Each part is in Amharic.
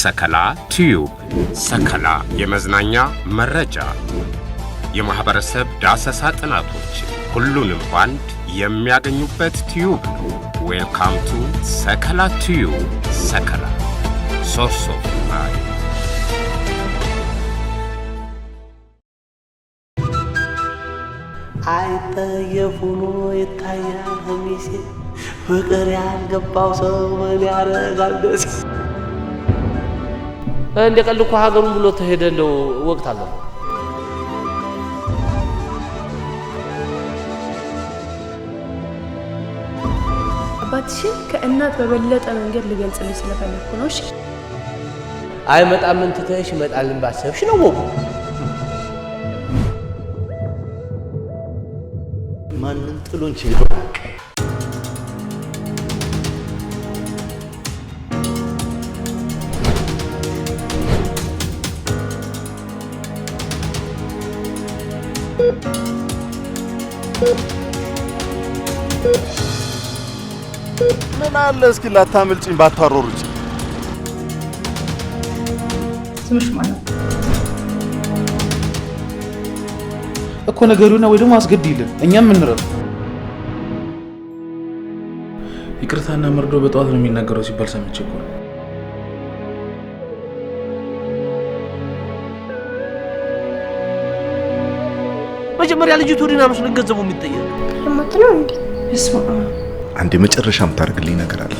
ሰከላ ቲዩብ። ሰከላ የመዝናኛ መረጃ፣ የማህበረሰብ ዳሰሳ ጥናቶች ሁሉንም ባንድ የሚያገኙበት tube ነው። Welcome to ሰከላ ቲዩብ። ሰከላ, source of life። አይጠየፍ ሆኖ ይታያል ሚሴ፣ ፍቅር ያልገባው ሰው ምን ያደርጋል ደስ? እንደ ቀልድ እኮ ሀገሩን ብሎ ተሄደ። እንደው ወቅት አለ። አባትሽን ከእናት በበለጠ መንገድ ልገልጽልሽ ስለፈለግኩ ነው። እሺ። አይመጣም ትተሽ ይመጣልን ባሰብሽ ነው ወጉ። ማንም ጥሎን ችሎ። ምን አለ እስኪ ላታመልጭኝ ባታሮሩጭ። ስምሽ ማን ነው? እኮ ነገሩና ወይ ደግሞ አስገድይልን እኛም እንረፍ። ይቅርታና መርዶ በጠዋት ነው የሚናገረው ሲባል ሰምቼ እኮ ነው። መጀመሪያ ልጅቱ ድና መስሎኝ ገንዘቡ የሚጠየቅ። ልሞት ነው እንዴ? በስመ አብ። አንድ የመጨረሻ የምታደርግልኝ ነገር አለ።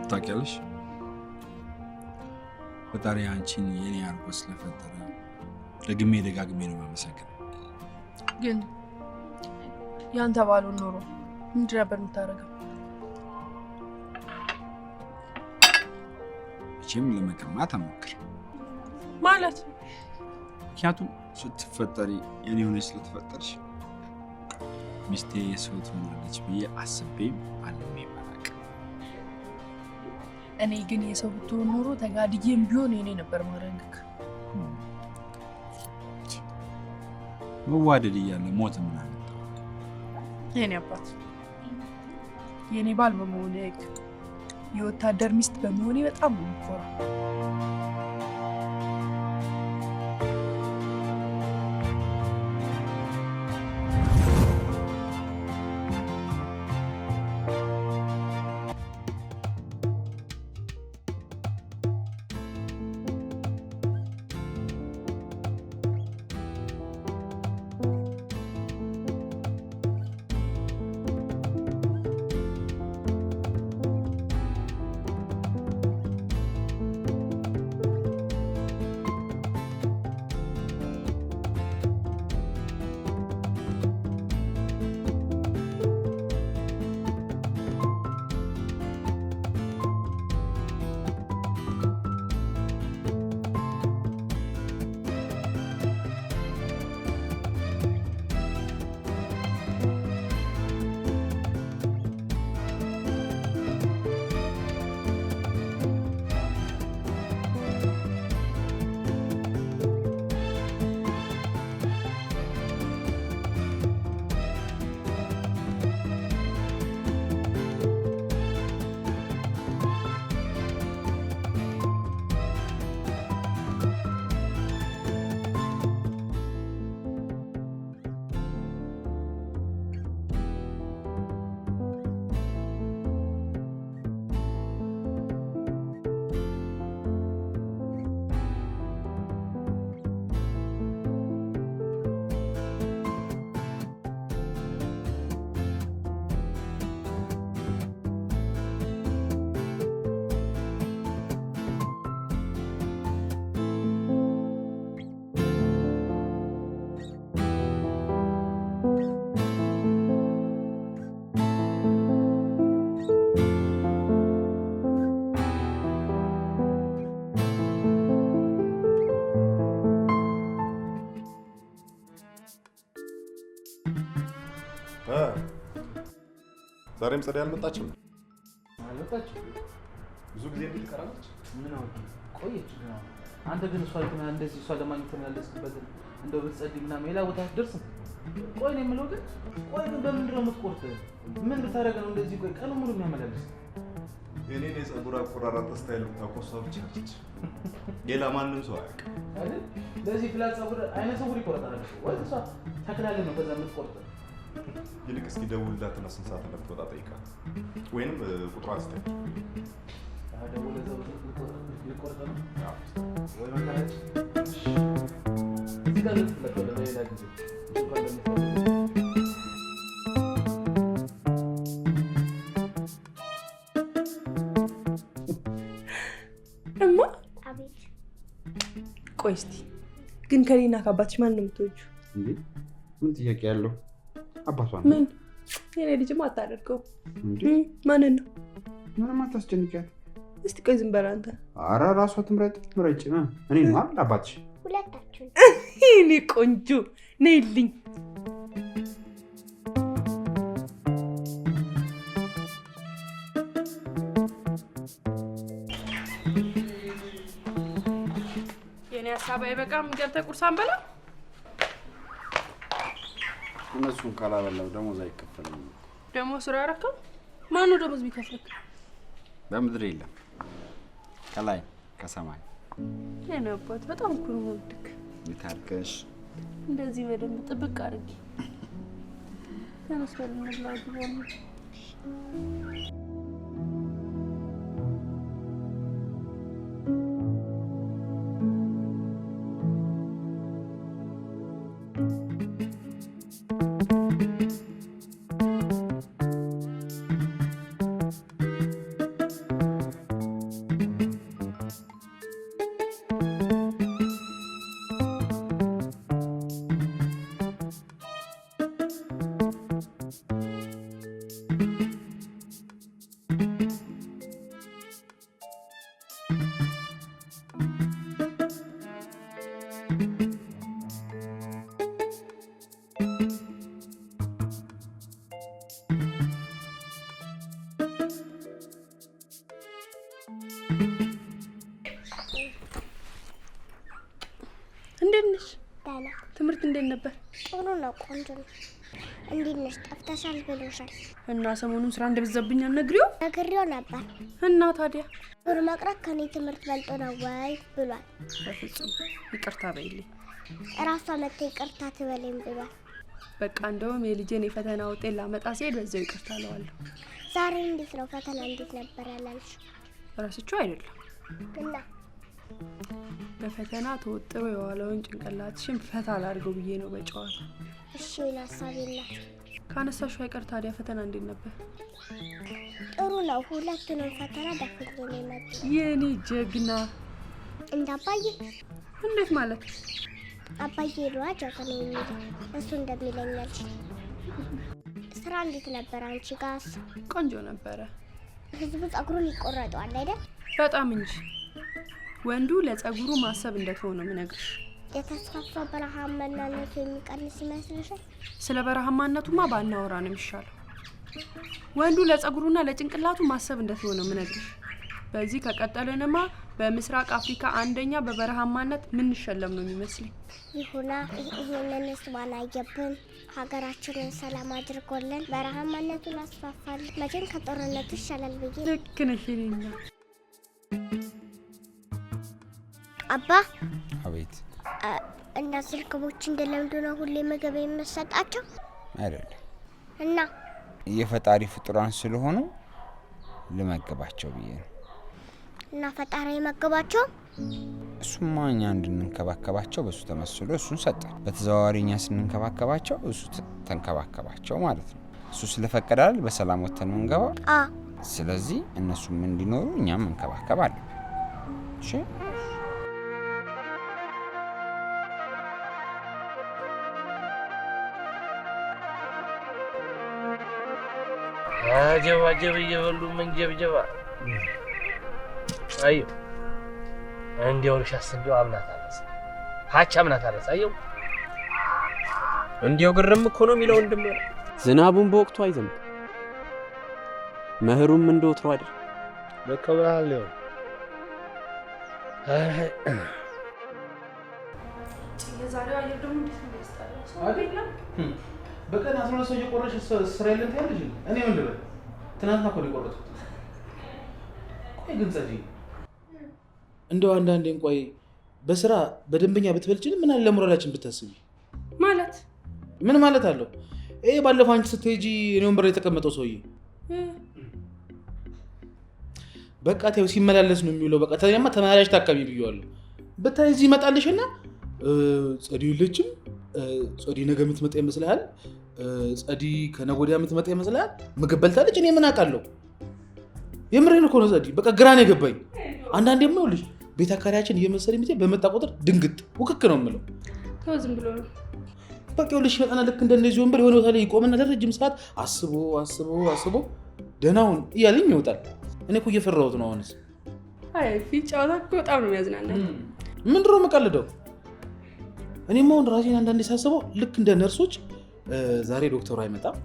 ታውቂያለሽ፣ ፈጣሪ አንቺን የኔ አድርጎ ስለፈጠረ ደግሜ ደጋግሜ ነው የማመሰግነው። ግን ያንተ ባልሆን ኖሮ ምንድን ነበር የምታደርገው? መቼም ለመቀማት አልሞክርም። ማለት? ምክንያቱም ስትፈጠሪ የኔ ሆነሽ ስለተፈጠርሽ ሚስቴ የሰው ትሆናለች ብዬ አስቤም አልሜም አላውቅም። እኔ ግን የሰው ብትሆን ኖሮ ተጋድዬም ቢሆን የኔ ነበር ማድረግክ። መዋደድ እያለ ሞት ምን አመጣው? የኔ አባት፣ የኔ ባል በመሆንህ፣ የወታደር ሚስት በመሆኔ በጣም ነው የምኮራው። ዛሬም ጸደይ አልመጣችም? አልመጣችም። ብዙ ጊዜ እንዴት ትቀራለች? ምን አውቄ ቆየች። ግን አሁን አንተ ግን እሷ እንደዚህ እሷ ለማግኘት ተመላለስክበትን እንደው ብትጸልይ ምናምን ሌላ ቦታ አትደርስም። ቆይ ነው የምለው ግን ቆይ ግን በምንድን ነው የምትቆርጥ? ምን ብታደርግ ነው እንደዚህ ቆይ ቀኑን ሙሉ የሚያመላልስ? የኔን የጸጉር አቆራረጥ style የምታውቀው እሷ ብቻ ነች። ሌላ ማንም ሰው አያውቅም። አይደል? ለዚህ flat ጸጉር አይነ ስውር ይቆረጣል ወይ እሷ ተክላለህ ነው በዛ የምትቆርጥ? ይልቅ እስኪ ደውልላትና ስንት ሰዓት እንደምትወጣ ጠይቃት፣ ወይንም ቁጥሯን ስጠኝ። ደውለህ እዛው ልቆርጥ ነው ወይ መከራች? እዚህ ጋር ልትለቀው ለሌላ ጊዜ እንኳን ለሚፈልግ። እማ አቤት። ቆይ እስቲ ግን ከኔና ከአባትሽ ማን ነው የምትወጂው? እንዴ ምን ጥያቄ ያለው? አባቷ ነው። ምን የኔ ልጅማ አታደርገው። እንዴ ማንን ነው? ምንም አታስጨንቂያት። እስቲ ቆይ ዝም በል አንተ። ኧረ ራሷ ትምረጥ። ምረጭ። እኔ ነው አይደል አባትሽ? ሁለታችሁ። የኔ ቆንጆ ነይልኝ። የኔ ሀሳብ አይበቃም። ገብተህ ቁርስ አንበላ። እነሱን ካላበላው ደሞዝ አይከፈልም። ደሞዝ ስራ ያረከው ማነው ደሞዝ ቢከፍልክ? በምድር የለም ከላይ ከሰማይ። የኔ አባት በጣም እኮ ነው የምወድክ። የታርከሽ እንደዚህ በደንብ ጥብቅ አድርጊ። ተነስ በል እንብላ። ግባ ነው። እንዴት ነሽ? ደህና። ትምህርት እንዴት ነበር? ጥሩ ነው፣ ቆንጆ ነው። እንዴት ነሽ? ጠፍተሻል ብሎሻል። እና ሰሞኑን ስራ እንደበዛብኝ አልነግሪው? ነግሬው ነበር። እና ታዲያ ብር መቅረት ከኔ ትምህርት በልጦ ነው ወይ ብሏል። በፍጹም ይቅርታ በይልኝ። እራሷ መጥታ ይቅርታ ትበለኝ ብሏል። በቃ እንደውም የልጄን የፈተና ውጤት ላመጣ ሲሄድ በዛው ይቅርታ እለዋለሁ። ዛሬ እንዴት ነው ፈተና እንዴት ነበር ያላልሽ? ረስቼው አይደለም። እና በፈተና ተወጥሮ የዋለውን ጭንቅላትሽን ፈታ ላድርገው ብዬ ነው በጨዋታ። እሺ ሀሳብ የላት። ካነሳሽው አይቀር ታዲያ ፈተና እንዴት ነበር? ጥሩ ነው። ሁለቱንም ፈተና ደፍኜ ነው የመጣሁት። የኔ ጀግና። እንደ አባዬ። እንዴት ማለት? አባዬ ነዋ ጀግና የሚለው እሱ እንደሚለኝ አልሽ። ስራ እንዴት ነበር አንቺ ጋርስ? ቆንጆ ነበረ። ህዝቡ ጸጉሩን ይቆረጠዋል አይደል? በጣም እንጂ። ወንዱ ለጸጉሩ ማሰብ እንደተወው ነው የምነግርሽ። የተስፋፋ በረሃማነቱ የሚቀንስ ይመስልሻል? ስለ በረሃማነቱማ ባናወራ ነው የሚሻለው። ወንዱ ለጸጉሩና ለጭንቅላቱ ማሰብ እንደተወው ነው የምነግርሽ። በዚህ ከቀጠልንማ በምስራቅ አፍሪካ አንደኛ በበረሃማነት ምንሸለም ነው የሚመስለኝ። ይሁና፣ ይሄንንስ ማን አየብን? ሀገራችንን ሰላም አድርጎልን በረሃማነቱን አስፋፋል። መቼም ከጦርነቱ ይሻላል ብዬ። ልክ ነሽ የኔ እናት። አባ። አቤት። እነዚህ እርግቦች እንደለምዱ ነው ሁሌ ምግብ የምሰጣቸው? አይደለም። እና የፈጣሪ ፍጡራን ስለሆኑ ልመግባቸው ብዬ ነው። እና ፈጣሪ የመገባቸው? እሱማ እኛ እንድንከባከባቸው በሱ ተመስሎ እሱን ሰጠን። በተዘዋዋሪ እኛ ስንንከባከባቸው እሱ ተንከባከባቸው ማለት ነው። እሱ ስለፈቀደ አይደል በሰላም ወጥተን የምንገባው? ስለዚህ እነሱም እንዲኖሩ እኛም መንከባከብ አለብን። እሺ? አጀብ አጀብ እየበሉ መንጀብጀባ። አየው እንዲያው እርሻስ እንዲያው አምናት አለስ ሀች አምናት አለስ። አየው እንዲያው ግርም እኮ ነው የሚለው ወንድም። ዝናቡን በወቅቱ አይዘንብ፣ መኸሩም እንደ ወትሮ አይደል። ልክ ብለሃል። ሊሆን የዛሬው አየር ደግሞ እንዴት ነው የሚያስጠላው? ሰው የለም። በቀን 12 ሰው እየቆረጥሽ ስራ የለም ትያለሽ? እኔ ምን ልበል? ትናንትና እኮ ነው የቆረጥኩት። ቆይ ግን ጸዲ፣ እንደው አንዳንዴ እንቆይ በስራ በደንበኛ ብትበልጭን ምን አለ ለሞራላችን ብታስቢ። ማለት ምን ማለት አለው? ይሄ ባለፈው አንቺ ስትሄጂ እኔ ወንበር ላይ የተቀመጠው ሰውዬ በቃ ተይው ሲመላለስ ነው የሚውለው። በቃ ተያማ ተመላላሽ ታካሚ ብየዋለሁ። ብታይ እዚህ ይመጣልሽና ጸዲ የለችም፣ ጸዲ ነገ የምትመጣ ይመስልሃል? ጸዲ ከነገ ወዲያ የምትመጣ ይመስልሃል? ምግብ በልታለች? እኔ ምን አውቃለሁ? የምሬን እኮ ነው ጸዲ። በቃ ግራ ነው የገባኝ። አንዳንዴማ ይኸውልሽ ቤት አካባቢያችን እየመሰለኝ የሚታይ በመጣ ቁጥር ድንግጥ ውክክ ነው የምለው። ተው ዝም ብሎ ነው። በቃ ይኸውልሽ ይመጣና ልክ እንደነዚህ ወንበር የሆነ ቦታ ላይ ይቆምና ለረጅም ሰዓት አስቦ አስቦ አስቦ ደህና ሁን እያለኝ ይወጣል። እኔ እኮ እየፈራሁት ነው አሁንስ። አይ ፊት ጨዋታ እኮ በጣም ነው የሚያዝናናኝ። ምንድን ነው የምቀልደው? እኔማ አሁን ራሴን አንዳንዴ ሳስበው ልክ እንደ ነርሶች ዛሬ ዶክተሩ አይመጣም፣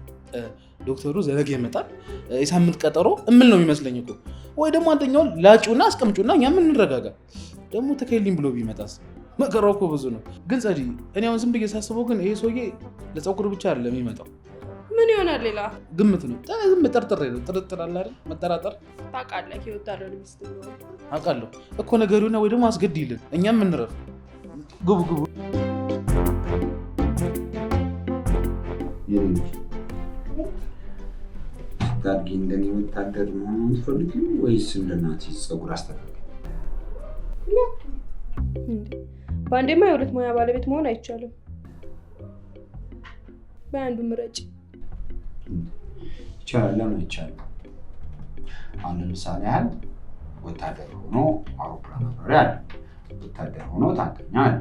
ዶክተሩ ነገ ይመጣል፣ የሳምንት ቀጠሮ እምል ነው የሚመስለኝ እኮ። ወይ ደግሞ አንደኛውን ላጩና አስቀምጩና እኛም እንረጋጋ። ደግሞ ተከይልኝ ብሎ ቢመጣስ? መከራው እኮ ብዙ ነው። ግን ጸዲ፣ እኔ አሁን ዝም ብዬ ሳስበው ግን ይሄ ሰውዬ ለፀጉር ብቻ አይደለም የሚመጣው። ምን ይሆናል ሌላ? ግምት ነው። ዝም ጠርጥሬ ነው። ጥርጥር አለ አይደል? መጠራጠር። ታውቃለህ፣ የወታደር ሚስት እንደሆነ አውቃለሁ እኮ ነገሩና ወይ ደግሞ አስገድይልን እኛም እንረፍ። ግቡ ግቡ። ስታድጊ እንደኔ ወታደር መሆን ነው የምትፈልጊው ወይስ እንደ እናትሽ ፀጉር አስተካካይ? በአንዴማ የሁለት ሙያ ባለቤት መሆን አይቻልም። በአንዱ ምረጭ። ይቻላል። ለምን አይቻልም? አሁን ለምሳሌ ያህል ወታደር ሆኖ አውሮፕላን አብራሪ አለ፣ ወታደር ሆኖ ታንከኛ አለ፣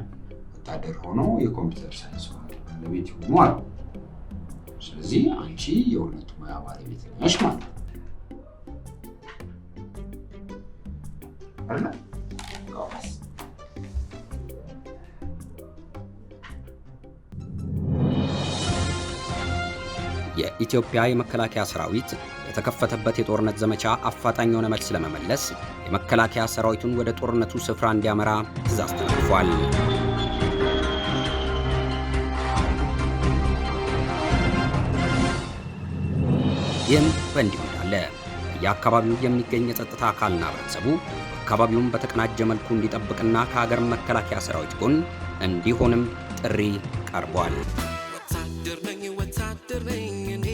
ወታደር ሆኖ የኮምፒውተር ሳይንስ ባለቤት የሆኑ አሉ። ስለዚህ አንቺ የሁለቱ ሙያ ባለቤት ነሽ ማለት ነው አይደል? የኢትዮጵያ የመከላከያ ሰራዊት የተከፈተበት የጦርነት ዘመቻ አፋጣኝ የሆነ መልስ ለመመለስ የመከላከያ ሰራዊቱን ወደ ጦርነቱ ስፍራ እንዲያመራ ትዕዛዝ ተላልፏል። ይህም በእንዲሁ እንዳለ በየአካባቢው የሚገኝ የጸጥታ አካልና ህብረተሰቡ አካባቢውን በተቀናጀ መልኩ እንዲጠብቅና ከሀገር መከላከያ ሰራዊት ጎን እንዲሆንም ጥሪ ቀርቧል። ወታደር ነኝ ወታደር ነኝ እኔ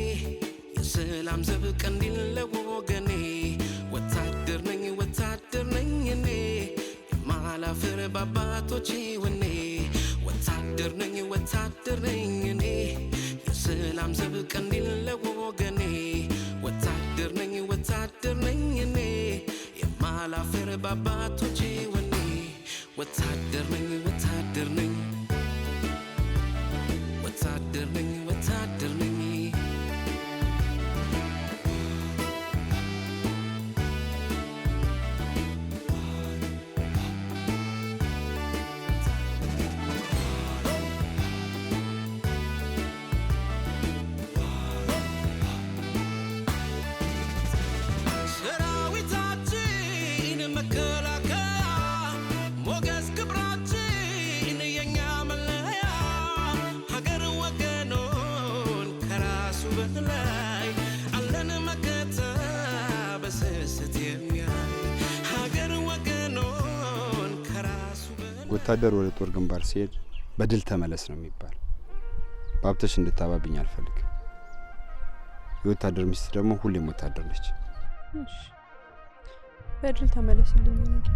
የሰላም ዘብ ቀንዲል ለወገኔ። ወታደር ነኝ ወታደር ነኝ እኔ የማላፍር በአባቶቼ ወኔ። ወታደር ነኝ ወታደር ነኝ እኔ የሰላም ዘብ ቀንዲል ለወገኔ። ወታደር ነኝ ወታደር ነኝ እኔ የማላፍር በአባቶቼ ወኔ። ወታደር ነኝ ወታደር ነኝ ወታደር ነኝ ወታደር ነኝ። ሰራዊታችን መከላከያ ሞገስ ክብራችን የኛ መለያ ሀገር ወገኑን ከራሱ በላይ አለን መከታ በስስት የሚያይ ሀገር ወገኑን ከራሱ በላይ። ወታደር ወደ ጦር ግንባር ሲሄድ በድል ተመለስ ነው የሚባል። ባብተሽ እንድታባብኝ አልፈልግም። የወታደር ሚስት ደግሞ ሁሌም ወታደር ነች። እሺ፣ በድል ተመለስልኝ የኔ ጌታ።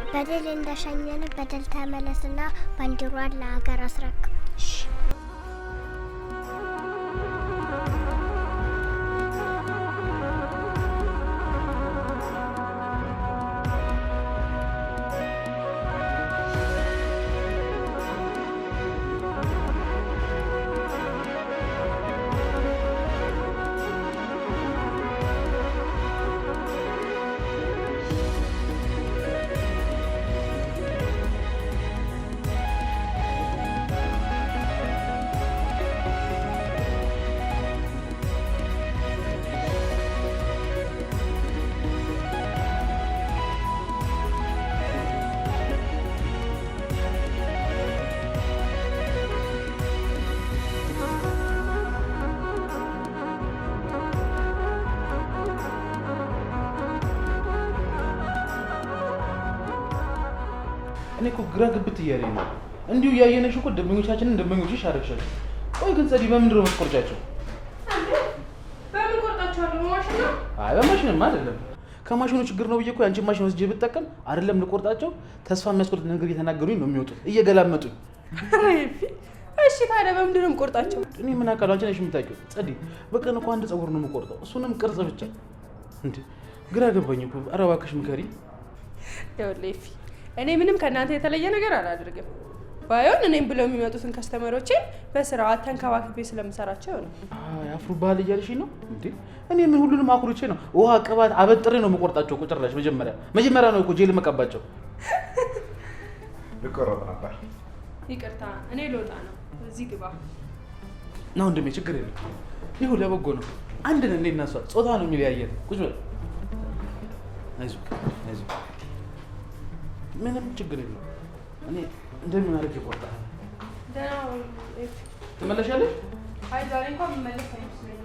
በድል እንደሸኘን በድል ተመለስና ባንዲራዋን ለሀገር አስረክብ። እኔ እኮ ግራ ግብት እያለኝ ነው። እንዲሁ እያየነሽ እኮ ደንበኞቻችንን ደንበኞችሽ አደረግሻቸው። ቆይ ግን ጸዲ በምንድን ነው የምትቆርጫቸው? በምን ቆርጣቸዋለሁ? በማሽን ነው? አይ በማሽንማ አይደለም። ከማሽኑ ችግር ነው ብዬ እኮ ያንቺን ማሽን ወስጄ ብጠቀም አይደለም ልቆርጣቸው፣ ተስፋ የሚያስቆርጥ ነገር እየተናገሩኝ ነው የሚወጡት፣ እየገላመጡኝ። እሺ ታዲያ በምንድን ነው የምቆርጣቸው? እኔ ምን አውቃለሁ? አንቺ ነሽ የምታውቂው። ጸዲ በቀን እኮ አንድ ፀጉር ነው የምቆርጠው፣ እሱንም ቅርጽ ብቻ። እንዴ ግራ ገባኝ እኮ። ኧረ እባክሽ ምከሪ። ይኸውልህ ኤፊ፣ እኔ ምንም ከእናንተ የተለየ ነገር አላደርግም። ባይሆን እኔም ብለው የሚመጡትን customer ኦቼን በስርዓት ተንከባክቤ ስለምሰራቸው ነው። ያፍሩብሃል እያልሽኝ ነው እንዴ? እኔ ምን ሁሉንም አኩርቼ ነው ውሃ ቅባት አበጥሬ ነው የምቆርጣቸው እኮ። ጭራሽ መጀመሪያ ነው እኮ ጄል መቀባቸው። ልቆረጥ ነበር። ይቅርታ እኔ ልወጣ ነው። እዚህ ግባ ነው ወንድሜ፣ ችግር የለም። ይሁ ለበጎ ነው። አንድ ነን እኔ እና እሷ፣ ጾታ ነው የሚለያየን። ቁጭ በል። አይዞህ አይዞህ፣ ምንም ችግር የለም። እኔ እንደምን አድርጌ እቆርጣለሁ። ደህና ሁን። ትመለሻለሽ? አይ ዛሬ እንኳን የምመለስ አይመስለኝም።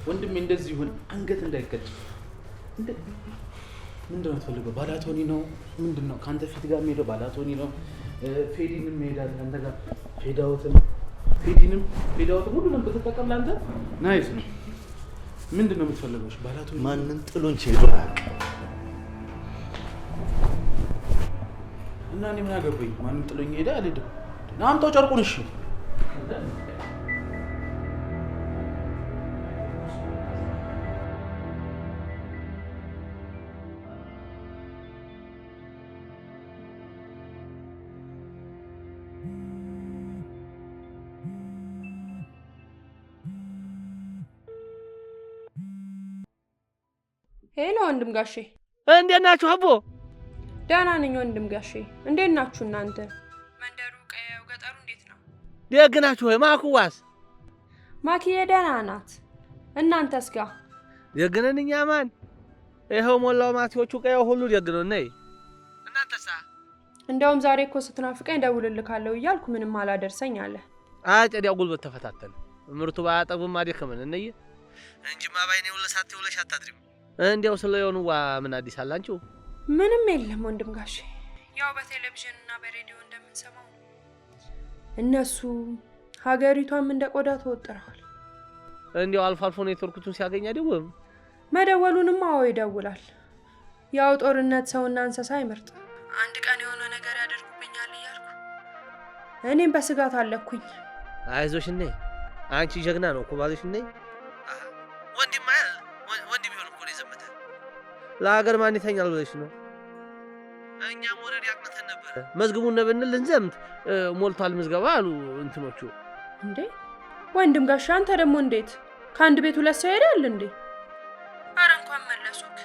ወንድሜ እንደዚህ ይሁን፣ አንገት እንዳይቀጭ። ምንድን ነው የምትፈልገው? ባላቶኒ ነው ምንድን ነው? ከአንተ ፊት ጋር የሚሄደው ባላቶኒ ነው። fade in ም ይሄዳል ከአንተ ጋር፣ fade out ም፣ fade in ም fade out ም ሁሉንም ብትጠቀም ለአንተ nice ነው። ምንድን ነው የምትፈልገው? ባላቶኒ ማንም ጥሎን ሄዶ አያውቅም። እና እኔ ምን አገባኝ? ማንም ጥሎኝ ሄደ አልሄድም። አምጣው ጨርቁን። እሺ Hello ወንድም ጋሼ፣ እንዴት ናችሁ አቦ? ደህና ነኝ ወንድም ጋሼ። እንዴት ናችሁ እናንተ? መንደሩ፣ ቀየው፣ ገጠሩ እንዴት ነው? ደግ ናችሁ ወይ? ማኩዋስ? ማኪዬ ደህና ናት። እናንተስ ጋ? ደግ ነን እኛ። ማን ይኸው ሞላው ማቴዎቹ ቀየው ሁሉ ደግ ነው። ነይ እናንተሳ? እንደውም ዛሬ እኮ ስትናፍቀኝ እደውልልካለሁ እያልኩ ምንም አላደርሰኝ አለ። አጨዳው ጉልበት ተፈታተን ምርቱ ባያጠግብም አደከመን እነየ እንጂማ ባይኔ ውለሽ ውለሽ አታድሪም። እንዲያው ስለየሆኑዋ ምን አዲስ አለ አንቺው? ምንም የለም ወንድም ጋሼ፣ ያው በቴሌቪዥን እና በሬዲዮ እንደምንሰማው እነሱ ሀገሪቷም እንደ ቆዳ ተወጥረዋል። እንዲያው አልፎ አልፎ ኔትወርኩን ሲያገኝ አይደውልም? መደወሉንም አዎ ይደውላል። ያው ጦርነት ሰውና እንስሳ አይመርጥ። አንድ ቀን የሆነ ነገር ያደርጉብኛል እያልኩ እኔም በስጋት አለኩኝ። አይዞሽ እኔ አንቺ ጀግና ነው እኮ ባልሽ። እኔ ወንድም አይደል ወንድም ይሆን እኮ ነው የዘመተ። ለሀገር ማን ይተኛል ብለሽ ነው? እኛም ወረድ ያቅነተን ነበር። መዝግቡን ብንል ልንዘምት ሞልቷል ምዝገባ አሉ እንትኖቹ። እንዴ ወንድም ጋሻ አንተ ደግሞ እንዴት ከአንድ ቤት ሁለት ሰው ይሄዳል እንዴ? ኧረ እንኳን መለሱክ።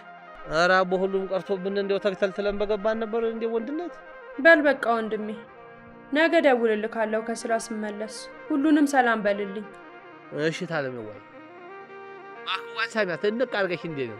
ኧረ አቦ ሁሉም ቀርቶብን እንደው ተክተልትለን በገባን ነበር እንዴ ወንድነት። በል በቃ ወንድሜ ነገ እደውልልካለሁ ከስራ ስመለስ። ሁሉንም ሰላም በልልኝ። እሺ ታለም ወይ ማክዋን ሳሚያት እንቅ አድርገሽ እንዴ ነው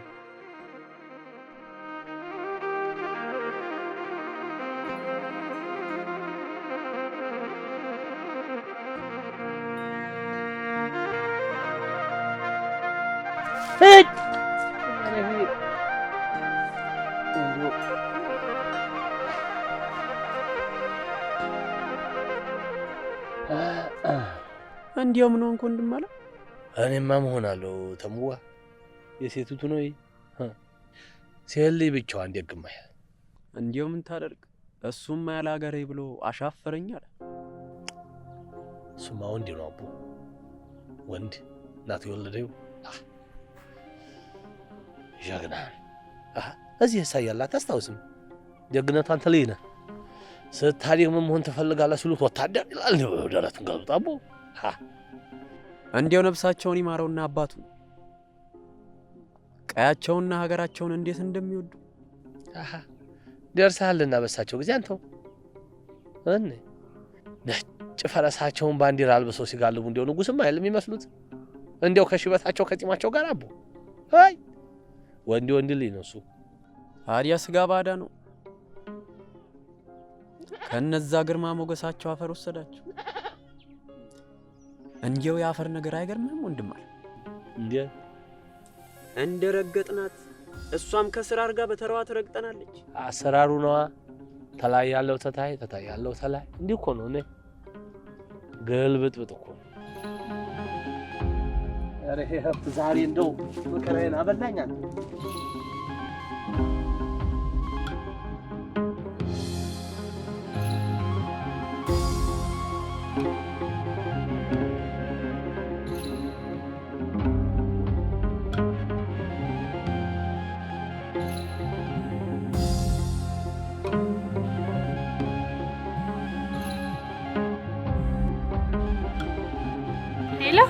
እንዲያው ምን ሆንክ ወንድም አለ? እኔማ መሆናለሁ ተሙዋ የሴቱቱ ነው ሴት ልጅ ብቻዋን ደግማ እንዲያው ምን ታደርግ፣ እሱማ ያለ ሀገሬ ብሎ አሻፈረኝ አለ። እሱማ ወንድ ነው አቦ፣ ወንድ እናቱ የወለደው ጀግና። እዚህ ያሳያል። አታስታውስም? ደግነቱ አንተ ልጅ ነህ። ስታድግ ምን መሆን ትፈልጋለህ ሲሉት ወታደር ይላል። ደረቱን ገልብጦ አቦ። እንዲያው ነፍሳቸውን ይማረውና አባቱ ቀያቸውና ሀገራቸውን እንዴት እንደሚወዱ ደርሰሃልና በሳቸው ጊዜ አንተው እኔ ነጭ ፈረሳቸውን ባንዲራ አልብሰው ሲጋልቡ እንዲያው ንጉስም አይደል የሚመስሉት። እንዲያው ከሽበታቸው ከጺማቸው ጋር አቦ። አይ ወንድ ወንድ ልጅ ነው እሱ። ታዲያ ስጋ ባዳ ነው። ከነዛ ግርማ ሞገሳቸው አፈር ወሰዳቸው። እንዲያው የአፈር ነገር አይገርምህም ወንድም አለ? እንዴ እንደረገጥናት እሷም ከስራ አርጋ በተራዋ ትረግጠናለች። አሰራሩ ነዋ። ተላይ ያለው ተታይ፣ ተታይ ያለው ተላይ። እንዲህ እኮ ነው። እኔ ግልብጥብጥ እኮ ነው። ኧረ ይሄ ሀብት ዛሬ እንደው መከራዬን አበላኝ አንተ። Hello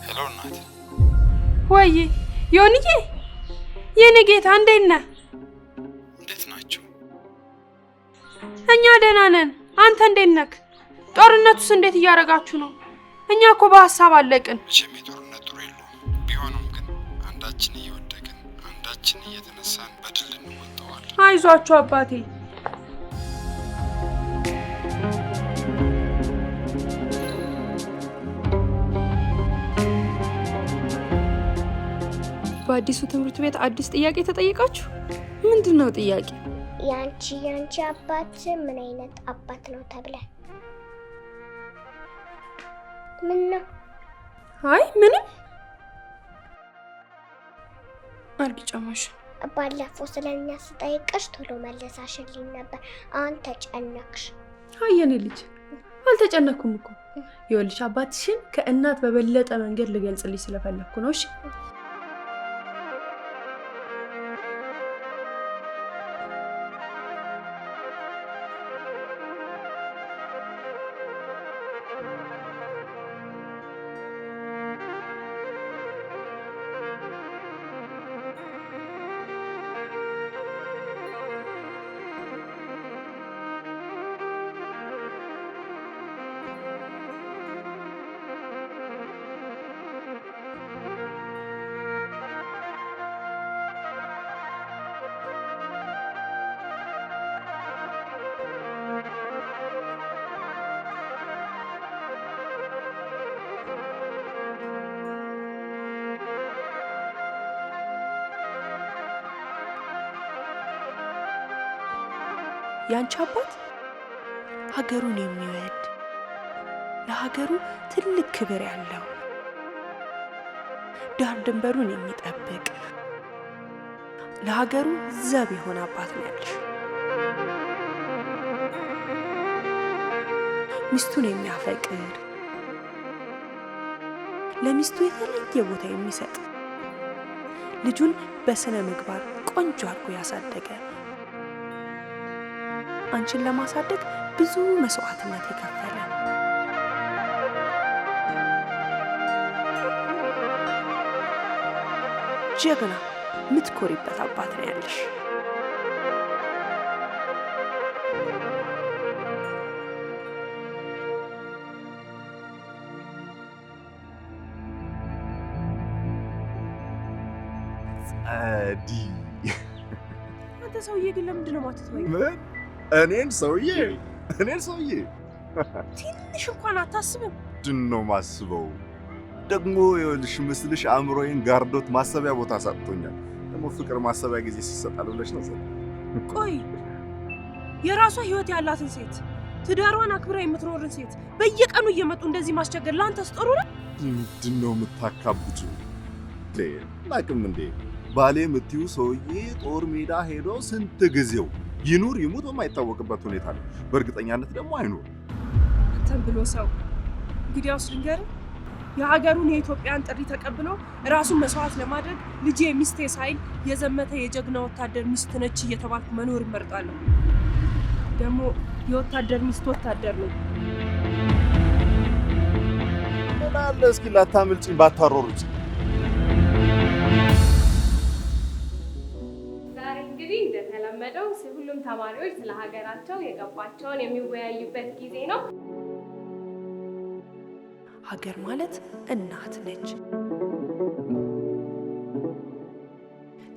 Hello እናት። ወይ ዮኒዬ፣ የኔ ጌታ እንዴት ነህ? እንዴት ናችሁ? እኛ ደህና ነን። አንተ እንዴት ነህ? ጦርነቱስ እንዴት እያደረጋችሁ ነው? እኛ እኮ በሀሳብ አለቅን። መቼም የጦርነት ጥሩ የለውም። ቢሆንም ግን አንዳችን እየወደቅን አንዳችን እየተነሳን በድል እንወጣዋለን። አይዟችሁ አባቴ። በአዲሱ ትምህርት ቤት አዲስ ጥያቄ ተጠይቃችሁ? ምንድን ነው ጥያቄ? ያንቺ አባት ምን አይነት አባት ነው ተብለ? ምን ነው? አይ ምንም። አርጊ ጫማሽን። ባለፈው ስለኛ ስጠይቅሽ ቶሎ መለሳሽልኝ ነበር። አሁን ተጨነቅሽ። አይ የኔ ልጅ አልተጨነኩም እኮ። ይኸውልሽ አባትሽን ከእናት በበለጠ መንገድ ልገልጽልሽ ስለፈለኩ ነው። እሺ ያንቺ አባት ሀገሩን የሚወድ ለሀገሩ ትልቅ ክብር ያለው ዳር ድንበሩን የሚጠብቅ ለሀገሩ ዘብ የሆነ አባት ነው ያለሽ። ሚስቱን የሚያፈቅር ለሚስቱ የተለየ ቦታ የሚሰጥ ልጁን በስነ ምግባር ቆንጆ አድርጎ ያሳደገ አንቺን ለማሳደግ ብዙ መስዋዕትነት የከፈለ ጀግና ምትኮሪበት አባት ነው ያለሽ። ጸዲ፣ አንተ ሰውዬ ግን ለምንድን ነው የማትተወኝ? ምን? እኔን ሰውዬ ትንሽ እንኳን አታስብም? ምንድን ነው ማስበው? ደግሞ ይኸውልሽ ምስልሽ አእምሮዬን ጋርዶት ማሰቢያ ቦታ ሰጥቶኛል። ደግሞ ፍቅር ማሰቢያ ጊዜ ሲሰጣል ብለሽ ነው? ቆይ የራሷ ህይወት ያላትን ሴት ትዳሯን አክብራ የምትኖርን ሴት በየቀኑ እየመጡ እንደዚህ ማስቸገር ለአንተስ ጥሩ ነው? ምንድን ነው የምታካብጁ? አላውቅም እንዴ ባሌ የምትይው ሰውዬ ጦር ሜዳ ሄዶ ስንት ጊዜው ይኑር ይሙት በማይታወቅበት ሁኔታ ነው። በእርግጠኛነት ደግሞ አይኑር። አንተም ብሎ ሰው እንግዲያውስ ልንገርህ፣ የሀገሩን የኢትዮጵያን ጥሪ ተቀብሎ ራሱን መስዋዕት ለማድረግ ልጄ ሚስቴ ሳይል የዘመተ የጀግና ወታደር ሚስት ነች እየተባልኩ መኖር እመርጣለሁ። ደግሞ የወታደር ሚስት ወታደር ነው። ምን አለ እስኪ ላታምልጭኝ ባታሮሩጭ። ዛሬ እንግዲህ እንደተለመደው ሁሉም ተማሪዎች ስለ ሀገራቸው የገባቸውን የሚወያዩበት ጊዜ ነው። ሀገር ማለት እናት ነች፣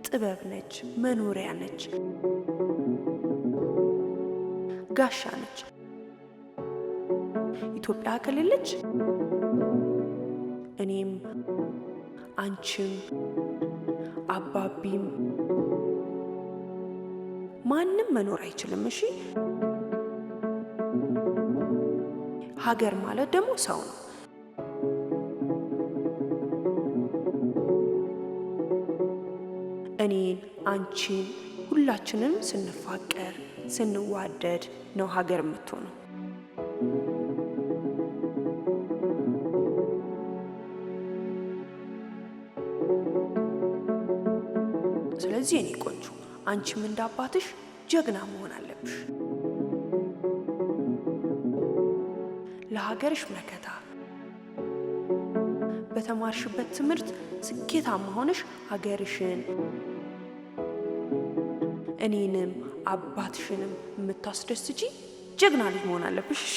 ጥበብ ነች፣ መኖሪያ ነች፣ ጋሻ ነች። ኢትዮጵያ ከሌለች እኔም አንቺም አባቢም ማንም መኖር አይችልም። እሺ፣ ሀገር ማለት ደግሞ ሰው ነው። እኔን፣ አንቺን፣ ሁላችንም ስንፋቀር ስንዋደድ ነው ሀገር የምትሆነው። ስለዚህ የኔ ቆንጆ አንቺም እንዳባትሽ ጀግና መሆን አለብሽ። ለሀገርሽ መከታ፣ በተማርሽበት ትምህርት ስኬታማ ሆነሽ ሀገርሽን እኔንም አባትሽንም የምታስደስቺ ጀግና ልጅ መሆን አለብሽ። እሺ?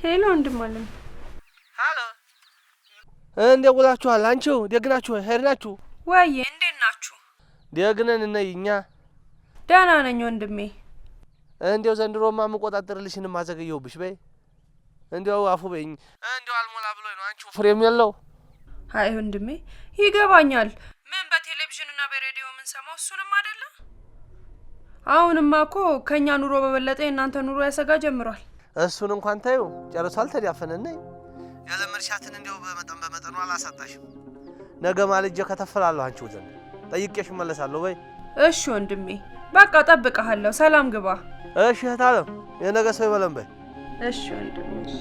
Hello ወንድም አለም። እንዴት ውላችኋል? አንቺው ደግ ናችሁ? ሄድ ናችሁ ወይ? እንዴት ናችሁ? ደግ ነን እነይ እኛ። ደህና ነኝ ወንድሜ። እንዲያው ዘንድሮማ የምቆጣጠርልሽንም አዘገየሁብሽ። በይ እንዲያው አፉ በይኝ። እንዲያው አልሞላ ብሎኝ ነው። አንቺው ፍሬም የለው። አይ ወንድሜ ይገባኛል። ምን በቴሌቪዥን እና በሬዲዮ የምንሰማው እሱንም አይደለ? አሁንማ እኮ ከኛ ኑሮ በበለጠ የእናንተ ኑሮ ያሰጋ ጀምሯል። እሱን እንኳን ታዩ ጨርሶ አልተዳፈነ። ነይ የለመድሻትን እንዲያው በመጠን በመጠኑ አላሳጣሽም። ነገ ማልጄ ከተፈላለሁ አንቺው ዘንድ ጠይቄሽ እመለሳለሁ። በይ እሺ ወንድሜ፣ በቃ እጠብቅሃለሁ። ሰላም ግባ። እሺ እህት አለም፣ የነገ ሰው ይበለን። በይ እሺ ወንድሜ። እሺ።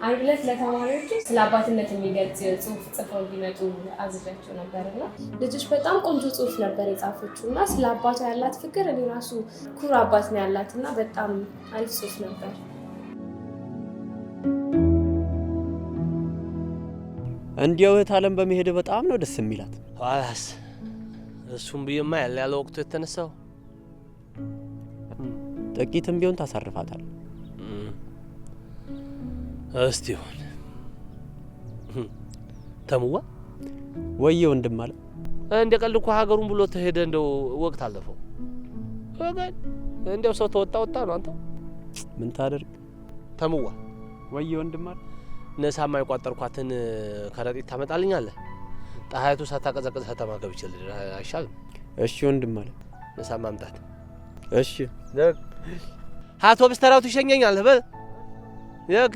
አንድ ዕለት ለተማሪዎቹ ስለ አባትነት የሚገልጽ ጽሁፍ ጽፈው እንዲመጡ አዝዣቸው ነበር እና ልጆች በጣም ቆንጆ ጽሁፍ ነበር የጻፈችው እና ስለ አባቷ ያላት ፍቅር እኔ ራሱ ኩሩ አባት ነው ያላት እና በጣም አሪፍ ጽሁፍ ነበር። እንዲያው እህት አለም በመሄድ በጣም ነው ደስ የሚላት። ኋላስ እሱም ብዬማ ያለ ያለ ወቅቱ የተነሳው ጥቂትም ቢሆን ታሳርፋታል። እስቲ ይሁን ተሙዋ ወየ ወንድም አለ እንደ ቀልድ እኮ ሀገሩን ብሎ ተሄደ። እንደው ወቅት አለፈው ወገን፣ እንደው ሰው ተወጣ ወጣ ነው። አንተ ምን ታደርግ? ተሙዋ ወየ ወንድም አለ ነሳማ የቋጠርኳትን ከረጢት ታመጣልኛለህ? ፀሐይቱ ሳታቀዘቅዝ ከተማ ገብቼ ልድር አይሻልም? እሺ ወንድም አለ ነሳ ማምጣት። እሺ ደግ አውቶቡስ ተራው ትሸኘኛለህ። በል ደግ።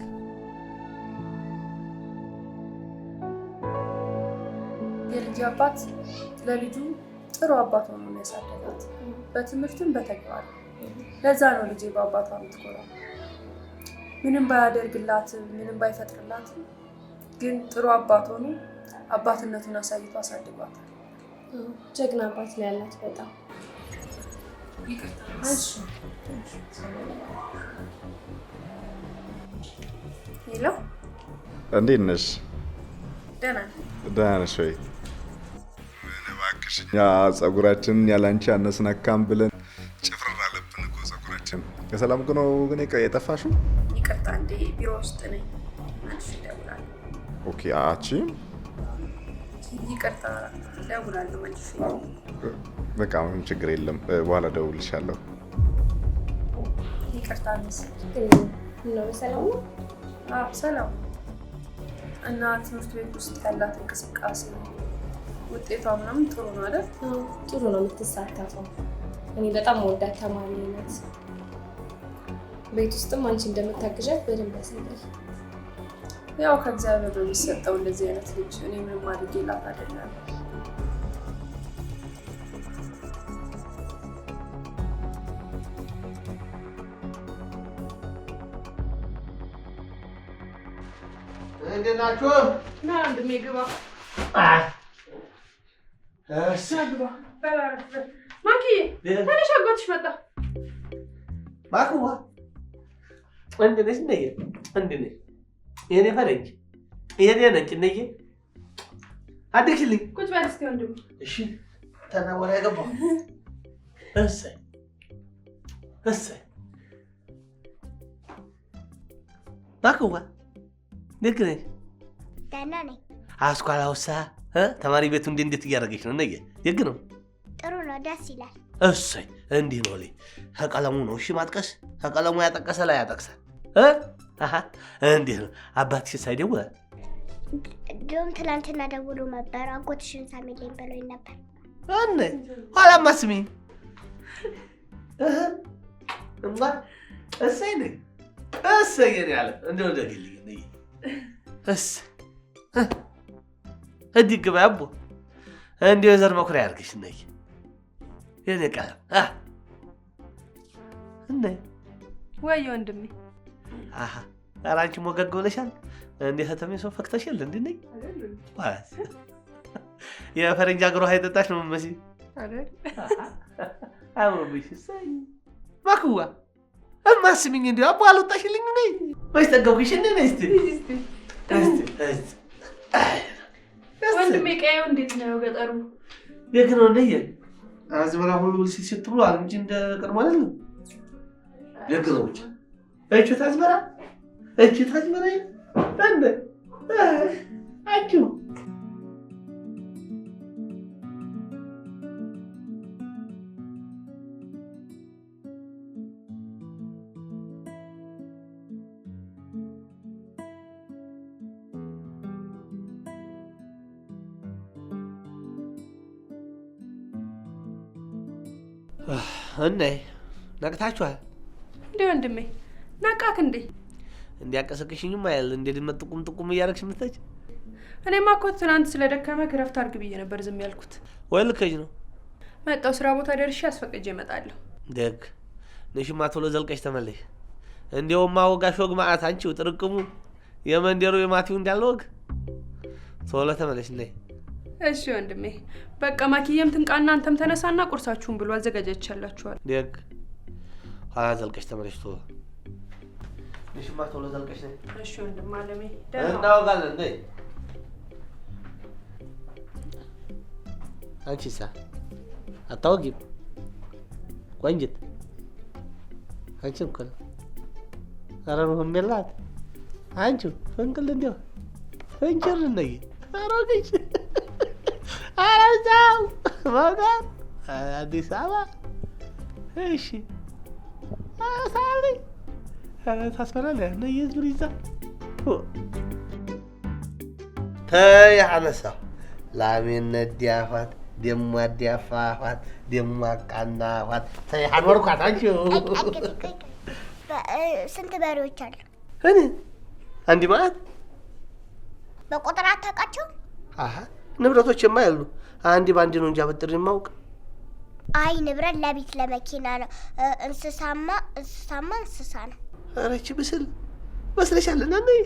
የልጅ አባት ለልጁ ጥሩ አባት ሆኖ ነው ያሳደጋት፣ በትምህርትም በተግባር። ለዛ ነው ልጄ በአባቷ የምትኮራው። ምንም ባያደርግላትም ምንም ባይፈጥርላትም ግን ጥሩ አባት ሆኖ አባትነቱን አሳይቶ አሳድጓታል። ጀግና አባት ነው ያላት በጣም። ይቅርታ። እሺ። Hello፣ እንዴት ነሽ? ደህና ነኝ። ደህና ነሽ ወይ? ምን እባክሽ እኛ ጸጉራችንን ያላንቺ አነስነካም ብለን ጭፍርር አለብን እኮ ጸጉራችን። ከሰላም እኮ ነው ግን የጠፋሽው። ይቅርታ እንዴ፣ ቢሮ ውስጥ ነኝ። መልሼ እደውላለሁ። Okay፣ አቺ ይቅርታ፣ እደውላለሁ መልሼ። በቃ ምንም ችግር የለም። በኋላ እደውልልሻለሁ። ይቅርታ miss። ምነው በሰላም ነው? አዎ ሰላም። እና ትምህርት ቤት ውስጥ ያላት እንቅስቃሴ ውጤቷ ምናምን ጥሩ ነው አይደል? ጥሩ ነው የምትሳተፈው። እኔ በጣም መወዳት ተማሪ ናት። ቤት ውስጥም አንቺ እንደምታግዣት በደንብ ያሳያል። ያው ከእግዚአብሔር ነው የሚሰጠው እንደዚህ አይነት ልጅ። እኔ ምንም አድርጌላት አይደለም። እንዴት ናችሁ? ና ወንድሜ ግባ። እሺ ግባ። በል አረፍ በል። ማኪዬ ተነሽ፣ አጎትሽ መጣ። ማክዋ እንዴት ነሽ? እነዬ እንዴት ነሽ? የኔ ፈረንጅ የኔ ነጭ እነዬ አደግሽልኝ። ቁጭ በል እስኪ ወንድሜ። እሺ ተናወራ ያገባው እሰይ እሰይ ማክዋ ልክ ነሽ። ደህና ነኝ። አስኳላውሳ ተማሪ ቤቱ እንዴት እንዴት እያደረገች ነው? እነየ ደግ ነው። ጥሩ ነው። ደስ ይላል። እሰይ እንዲህ ነው። ከቀለሙ ነው። እሺ ማጥቀስ ከቀለሙ ያጠቀሰ ላይ ያጠቅሳል። እንዲህ ነው። አባትሽ ሳይደውል እንደውም ትናንትና ደውሎ ነበር። አጎትሽን ሳሚልኝ ብሎኝ ነበር። እነ ኋላማ ስሚ እማ እሰይ ነኝ እሰይ የኔ ዓለም እንደው ደግልኝ ነይ እሰይ እንዲህ ግባ አቦ እንዲሁ የዘር መኩሪያ ያድርግሽ ነይ የኔ ቀለም እነይ ወይ ወንድሜ። አሃ ኧረ አንቺ ሞገግ ብለሻል። እንደ ከተሜ ሰው ፈክተሻል እንዴ? ነይ ማለት የፈረንጅ አገር ውሃ የጠጣሽ ነው የምትመስዪው። አይደል? አምሮብሽ። እሰይ ማክዋ እማ ስሚኝ፣ እንዲሁ አቦ አልወጣሽልኝ ነይ መች ጠገብኩሽ እንዴ? ነይ እስቲ እስቲ እስቲ ወንድሜ ቀየው እንዴት ነው ገጠሩ? የት ነው እንደየ አዝመራ ሁሉ ሲሽት ብሏል እንጂ እንደ ቀድሞ አይደለም። ደግ ነው ብቻ እቺ ታዝመራ እቺ ታዝመራ እንደ አቹ እኔ ነቅታችኋል እንዴ? ወንድሜ ነቃክ እንዴ? እንዲያቀሰቅሽኝም አይደል እንደ ድመት ጥቁም ጥቁም እያደረግሽ የምትሄጂ? እኔማ እኮ ትናንት ስለደከመ እረፍት አድርግ ብዬ ነበር ዝም ያልኩት። ወይ ልከጅ ነው መጣሁ። ስራ ቦታ ደርሼ አስፈቅጄ እመጣለሁ። ደግ ነሽማ፣ ቶሎ ዘልቀሽ ተመለሽ። እንዲያውማ ወጋሽ ወግ መዓት አንቺው ጥርቅሙ የመንደሩ የማቲው እንዳለ ወግ። ቶሎ ተመለሽ ነይ። እሺ ወንድሜ በቃ ማኪየም ትንቃና አንተም ተነሳና ቁርሳችሁን ብሎ አዘጋጃችኋላችኋል። ደግ ኋላ ዘልቀሽ ተመለሽ ቶሎ። ነሽማ ቶሎ ዘልቀሽ ነይ። እሺ ወንድም አለሜ እናወጋለን። ነይ አንቺሳ አታወጊም? ቆንጅት አንቺም እኮ ነው። ኧረ ሩህም የላት አንቺው ፍንቅል እንዲያው ፍንጭር ነይ። ኧረ ወግሽ ኧረ እዛው መውጋት አዲስ አበባ። እሺ ሳለኝ ኧረ ታስፈራለህ። ነይ ዙር ይዛ ተይ አነሳው ላሜን ነዲያፋት ደሞ አዲያፋፋት ደሞ አቃናፋት ተይ አኖርኳት። አንቺው ስንት በሬዎች አሉ? እኔ አንድ ማለት በቁጥር አታውቃቸው? አሃ ንብረቶች የማያሉ አንድ ባንድ ነው እንጂ አበጥሬ የማውቅ። አይ ንብረት ለቤት ለመኪና ነው። እንስሳማ እንስሳማ እንስሳ ነው። ኧረ ይህቺ ብስል መስለሻል። እና ነይ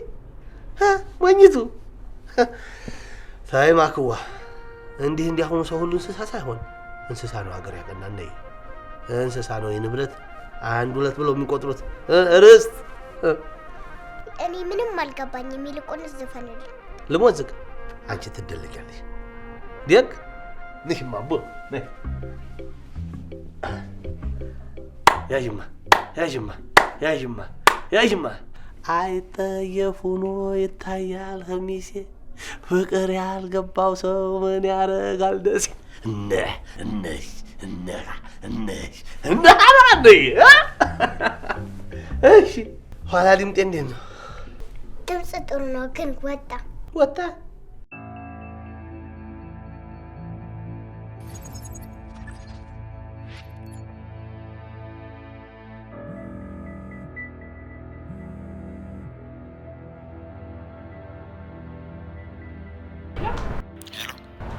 ሞኝቱ ተይ ማክዋ፣ እንዲህ እንዲህ አሁኑ ሰው ሁሉ እንስሳ ሳይሆን እንስሳ ነው ሀገር ያቀና። ነይ እንስሳ ነው የንብረት አንድ ሁለት ብለው የሚቆጥሩት ርስት። እኔ ምንም አልገባኝም። ይልቁንስ ዝፈንልኝ። ልሞዝቅ አንቺ ትደለቂያለሽ። ደግ ነሽማ አቦ ነይ ያዥማ ያዥማ ያዥማ ያዥማ አይጠየፍ ሆኖ ይታያል ከሚሴ ፍቅር ያልገባው ሰው ምን ያደርጋል ደሴ። እነህ እነሽ እነህ እነሽ እነህ አለ። እሺ ኋላ ድምጤ እንዴት ነው? ድምፅ ጥሩ ነው ግን ወጣ ወጣ።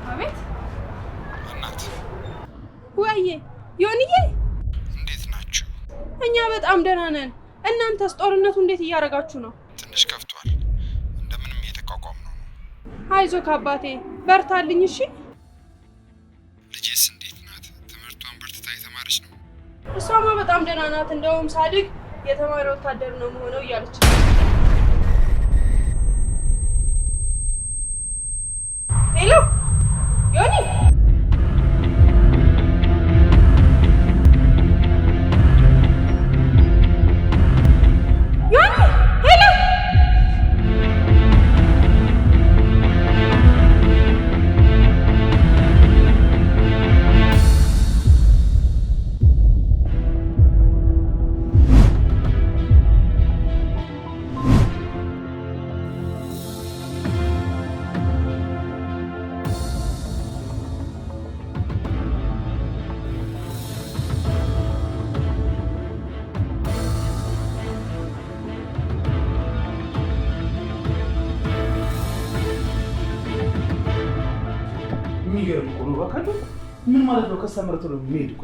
አቤት እናት። ወይዬ ዮኒዬ እንዴት ናችሁ? እኛ በጣም ደህና ነን። እናንተስ ጦርነቱ እንዴት እያደረጋችሁ ነው? ትንሽ ከፍቷል። እንደምንም እየተቋቋም ነው። አይዞህ አባቴ በርታልኝ። እሺ ልጄስ እንዴት ናት? ትምህርቷን በርትታ የተማረች ነው? እሷማ በጣም ደህና ናት። እንደውም ሳድግ የተማረ ወታደር ነው የምሆነው እያለች ነው። Hello ዮኒ የሚገርም እኮ ነው እባካችሁ። ምን ማለት ነው? Customer ቶሎ የሚሄድ እኮ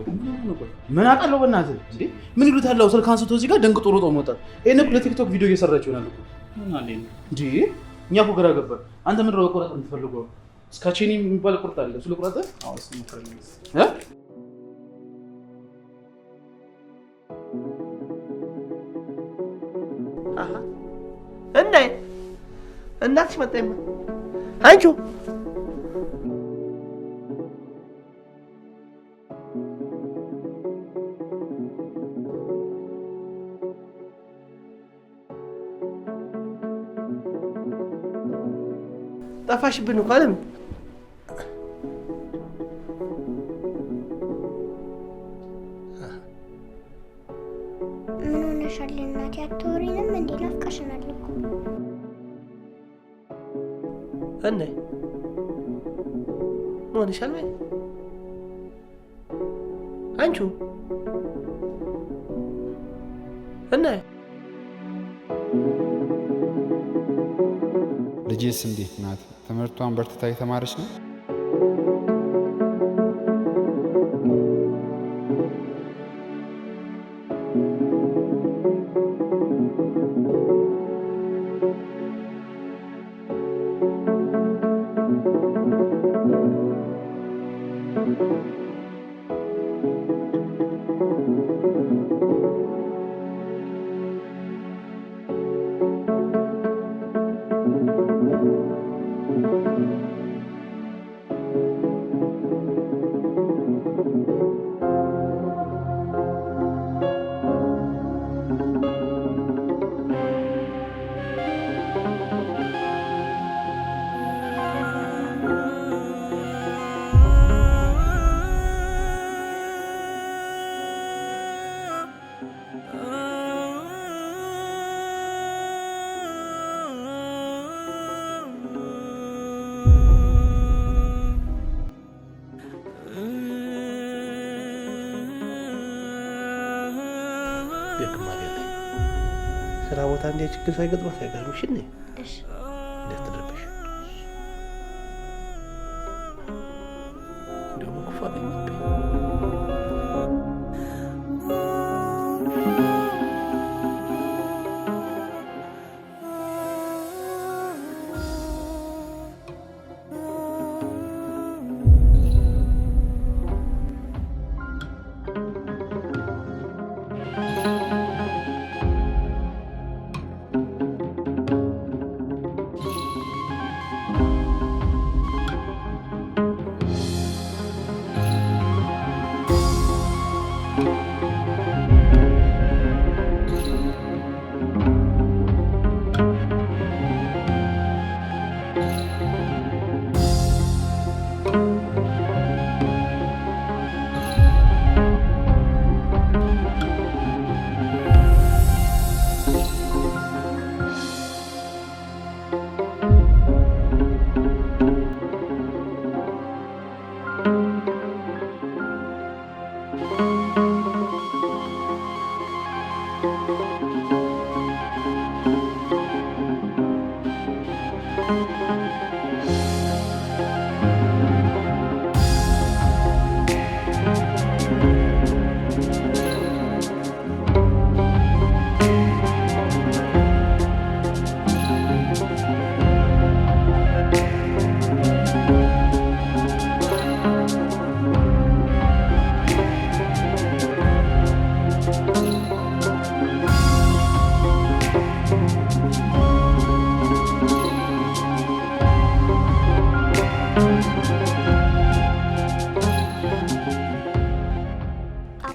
ምን አውቃለሁ። በእናትህ እንዴ ምን ይሉታል? ስልክ አንስቶ እዚህ ጋር ደንግጦ ሮጦ መውጣት። ይሄን እኮ ለቲክቶክ ቪዲዮ እየሰራች ይሆናል እኮ እንዴ። እኛ እኮ ግራ ገባን። አንተ ምንድን ነው መቆረጥ የምትፈልገው? ስካቼኒ የሚባል ቁርጥ አለ። እሱ ልቁረጥ? አዎ እሱ ሞክረን እ እና እናትሽ መጣይማ አንቺው ጠፋሽብን እኮ አለም። ምን ሆነሻል እናቴ? አታወሪንም እንዴ? ናፍቀሽናል እኮ። እነ ምን ሆነሻል? ወይ አንቺው እነ ልጄስ እንዴት ናት? ትምህርቷን በርትታ የተማረች ነው? ደግማ ስራ ቦታ እንዲያ ችግር ሳይገጥማት አይቀርም። እሺ እሺ እንዳትረበሽ። እንደውም ክፉ አገኘብኝ።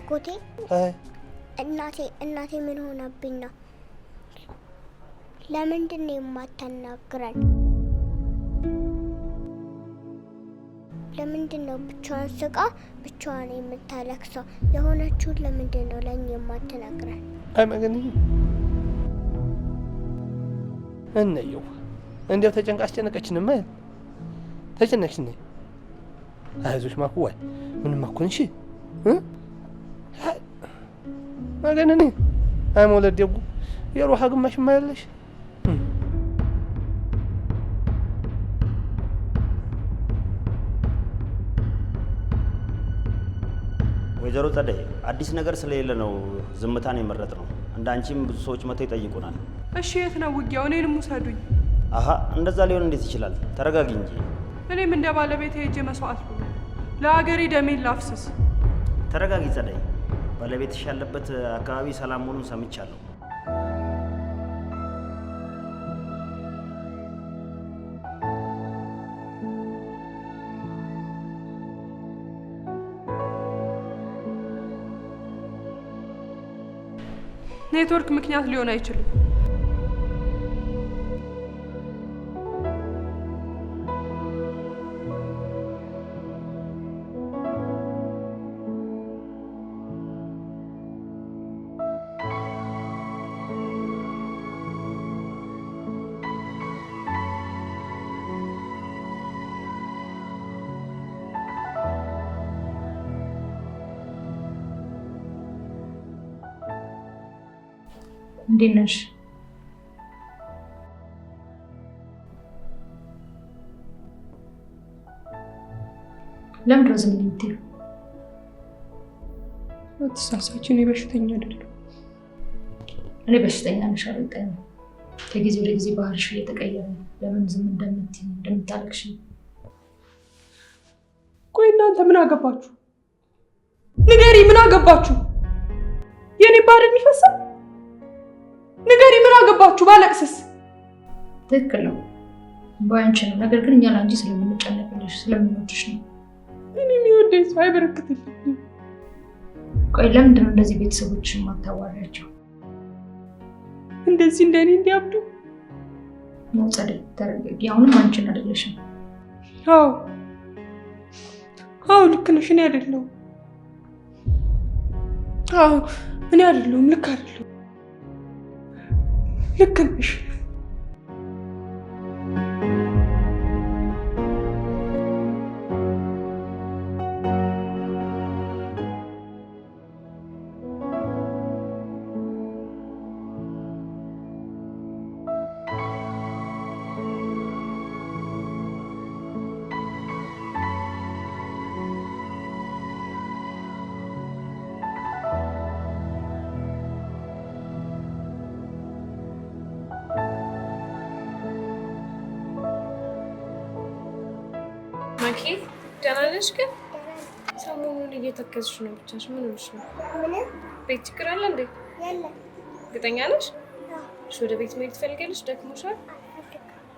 አጎቴ እናቴ እናቴ ምን ሆነብኝ ነው? ለምንድን ነው የማታናግረን? ለምንድን ነው ብቻዋን ስቃ ብቻዋን የምታለቅሰው? የሆነችውን ለምንድን ነው ለእኛ የማትነግረን? አይ መገንዬ፣ እነየው እንዲያው ተጨንቃ አስጨነቀችንማ። ተጨነቅሽን? አይዞሽ ማኩዋይ፣ ምንም አኮንሽ መገንኔ። አይ መውለድ ደጉ የሮሃ ግማሽ ማያለሽ። ወይዘሮ ጸደይ፣ አዲስ ነገር ስለሌለ ነው ዝምታን የመረጥነው። እንደ አንቺም ብዙ ሰዎች መጥተው ይጠይቁናል። እሺ የት ነው ውጊያው? እኔንም ውሰዱኝ። አሀ፣ እንደዛ ሊሆን እንዴት ይችላል? ተረጋጊ እንጂ። እኔም እንደ ባለቤቴ ሄጄ መስዋዕት ልሁን፣ ለሀገሬ ደሜን ላፍስስ። ተረጋጊ ጸደይ። ባለቤትሽ ያለበት አካባቢ ሰላም መሆኑን ሰምቻለሁ። ኔትወርክ ምክንያት ሊሆን አይችልም። እንዴት ነሽ? ለምንድን ነው ዝም የምትይው? አትሳሳች፣ እኔ በሽተኛ አይደለሁም። እኔ በሽተኛ ነሽ አልወጣኝም። ከጊዜ ወደ ጊዜ ባህሪሽ እየተቀየረ ነው። ለምን ዝም እንደምትይ እንደምታለቅሽ? ቆይ እናንተ ምን አገባችሁ? ንገሪ፣ ምን አገባችሁ? የኔ ባህሪ የሚፈሰው ንገሪ፣ ምን አገባችሁ? ባለቅስስ? ትክክል ነው ባንቺ ነው። ነገር ግን እኛ ለአንቺ ስለምንጨነቅልሽ ስለምንወድሽ ነው። እኔ የሚወደኝ ሰው አይበረክትልኝም። ቆይ ለምንድን ነው እንደዚህ ቤተሰቦችሽን የማታዋሪያቸው? እንደዚህ እንደኔ እንዲያብዱ ነው? ጸደይ ተረጋጊ። አሁንም አንቺን አይደለሽም። አዎ አዎ፣ ልክ ነሽ። እኔ አይደለሁም። አዎ እኔ አይደለሁም። ልክ አይደለሁም። ልክ ነሽ። ማኪ ደህና ነሽ? ግን ሰሞኑን እየተከዝሽ ነው ብቻሽ። ምን ሆነሽ ነው? ምንም። ቤት ችግር አለ እንዴ? የለም። እርግጠኛ ነሽ? እሺ፣ ወደ ቤት መሄድ ትፈልጊያለሽ? ደክሞሻል?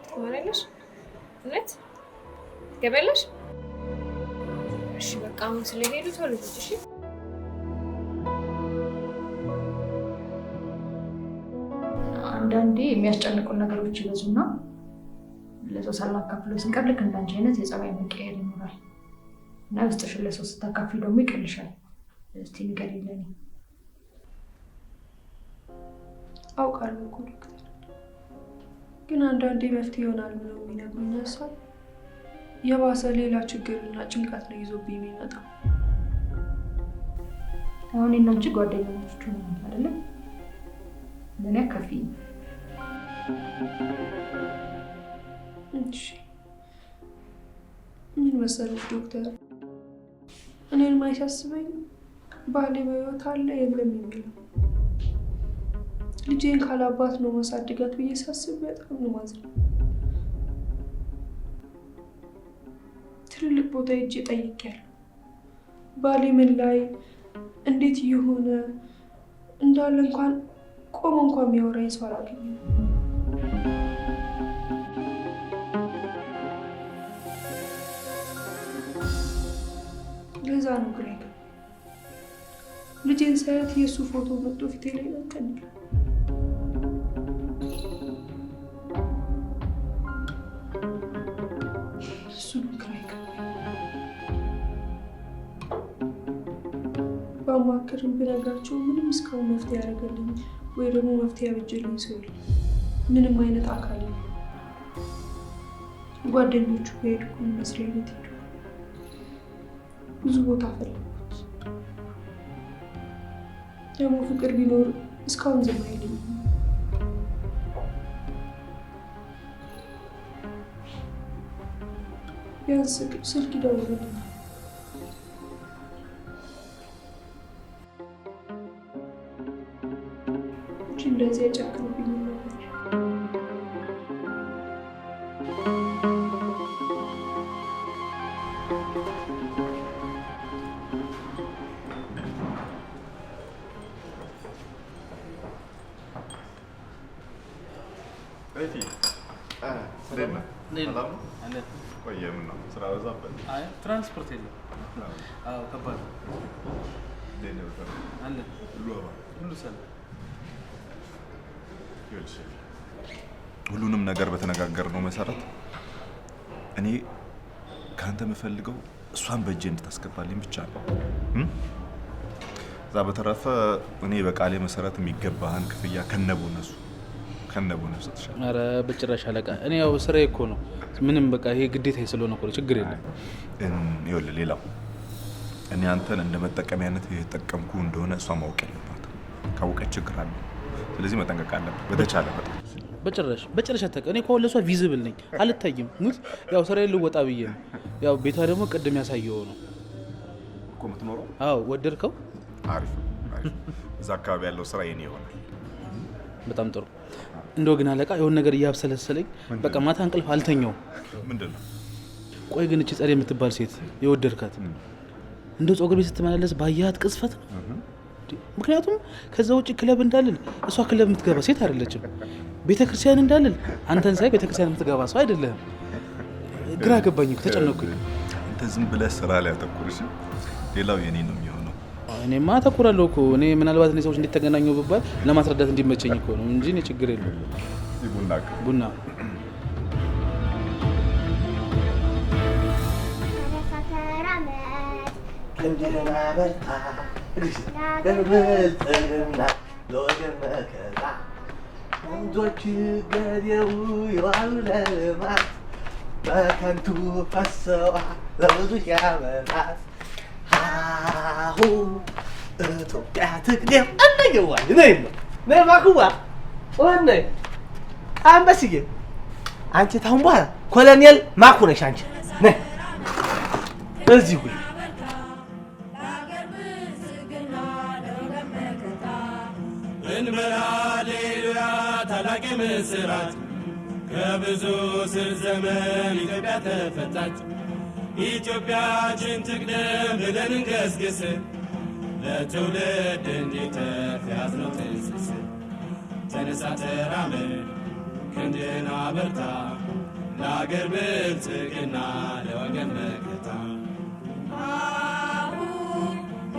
ትማሪያለሽ? እውነት ትገቢያለሽ? እሺ በቃ አሁን ስለሄዱ ቶሎ ሂጂ። እሺ አንዳንዴ የሚያስጨንቁን ነገሮች ይበዙና ለሰው ሳናካፍለው ስንቀር ልክ እንዳንቺ አይነት የጸባይ መቀየር ይኖራል እና ውስጥሽን ለሰው ስታካፍል ደግሞ ይቀልሻል። እስቲ ንገሪኝ ለእኔ። አውቃለሁ እኮ ዶክተር፣ ግን አንዳንዴ መፍትሄ ይሆናል ብለው የሚነግሩኝ ሀሳብ የባሰ ሌላ ችግርና ጭንቀት ነው ይዞብኝ የሚመጣው። አሁን እኔና አንቺ ጓደኛሞች ሆነናል አይደለም? ለእኔ አካፍይኝ። እሺ ምን መሰለሽ ዶክተር፣ እኔን ማይሳስበኝ ባሌ በሕይወት አለ የለም የሚለው ልጄን ካላባት ነው ማሳድጋት ብዬ ሳስብ በጣም ነው ማዝነው። ትልልቅ ቦታ ሄጄ ጠይቄያለሁ። ባሌ ምን ላይ እንዴት እየሆነ እንዳለ እንኳን ቆሞ እንኳን የሚያወራኝ ሰው አላገኘሁም። ለዛ ነው ግራ የገባኝ። ልጄን ሳያት የእሱ ፎቶ መጥቶ ፊቴ ላይ እንትን ይላል። እሱ ነው ግራ የገባኝ። ባማክርም ብነግራቸው ምንም እስካሁን መፍትሄ ያደረገልኝ ወይ ደግሞ መፍትሄ ያበጀልኝ ሰው የለም። ምንም አይነት አካል የለም። ጓደኞቹ በሄድኩኝ መስሪያ ቤት ሄድኩ፣ ብዙ ቦታ ፈለግኩት። ደግሞ ፍቅር ቢኖር እስካሁን ዝም አይለኝም። ቢያንስ ስልክ ይደውልልኛል። እፊ እንዴት ነህ? ሰላም ነው? ቆየ፣ ምነው ስራ በዛበት? አይ ትራንስፖርት የለም። አዎ ከባድ ነው። እንዴት ነህ? በተረፈ አለን። ሁሉ አማን? ሁሉ ሰላም። ይኸውልሽ ሁሉንም ነገር በተነጋገርነው መሰረት እኔ ከአንተ የምፈልገው እሷን በእጄ እንድታስገባልኝ ብቻ ነው። እዛ በተረፈ እኔ በቃሌ መሰረት የሚገባህን ክፍያ ከነቦነሱ እሰጥሻለሁ። ኧረ በጭራሽ አለቃ፣ እኔ ያው ስራዬ እኮ ነው። ምንም በቃ ይሄ ግዴታ ስለሆነ እኮ ነው፣ ችግር የለም። ይኸውልህ ሌላው እኔ አንተን እንደ መጠቀሚያነት የተጠቀምኩ እንደሆነ እሷ ማወቅ የለባትም። ካወቀች ችግር አለ። ስለዚህ መጠንቀቅ አለብህ በተቻለ መጠን። በጭራሽ በጭራሽ አታውቅም። እኔ እኮ አሁን ለእሷ visible ነኝ፣ አልታይም። ሙት ያው ስራዬን ልወጣ ብዬ ነው። ያው ቤቷ ደግሞ ቅድም ያሳየው ነው እኮ የምትኖረው። አዎ ወደድከው? አሪፍ አሪፍ። እዛ አካባቢ ያለው ስራ የኔ ይሆናል። በጣም ጥሩ። እንደው ግን አለቃ የሆነ ነገር እያብሰለሰለኝ በቃ ማታ እንቅልፍ አልተኛውም። ምንድን ነው? ቆይ ግን እቺ ጸደይ የምትባል ሴት የወደድካት እንደው ፀጉር ቤት ስትመላለስ ባያት ቅጽፈት ነው? ምክንያቱም ከዛ ውጭ ክለብ እንዳልል እሷ ክለብ የምትገባ ሴት አይደለችም። ቤተክርስቲያን እንዳልል አንተን ሳይ ቤተክርስቲያን የምትገባ ሰው አይደለህም። ግራ ገባኝ እኮ ተጨነኩኝ። አንተ ዝም ብለህ ስራ ላይ አተኩር እሺ። ሌላው የኔ ነው የሚሆነው። እኔማ አተኩራለሁ እኮ። እኔ ምናልባት እኔ ሰዎች እንዴት ተገናኙ ብባል ለማስረዳት እንዲመቸኝ እኮ ነው እንጂ እኔ ችግር የለውም። ቡና ቡና ክንድህን አበርታ ለብልጽግና ለወገን መከታ ወንዞች ገደቡ ይዋሉ ለልማት በከንቱ ፈሰዋ ለብዙ ሺህ ዓመታት ሃሁ ኢትዮጵያ ትቅደም። እነየዋ ነይማ ነይ ማክዋ ነይ አንበስዬ፣ አንቺ ታሁን በኋላ ኮሎኔል ማኩ ነሽ። አንቺ ነይ እዚህ ሁኚ። እንበል ሃሌሉያ ታላቅ ምስራች፣ ከብዙ ስር ዘመን ኢትዮጵያ ተፈታች። ኢትዮጵያችን ትቅደም ብለን እንገስግስ፣ ለትውልድ እንዲተርፍ ያዝነው ትስስ። ተነሳ ተራመድ፣ ክንድህን አበርታ፣ ለአገር ብልጽግና ለወገን መከታ።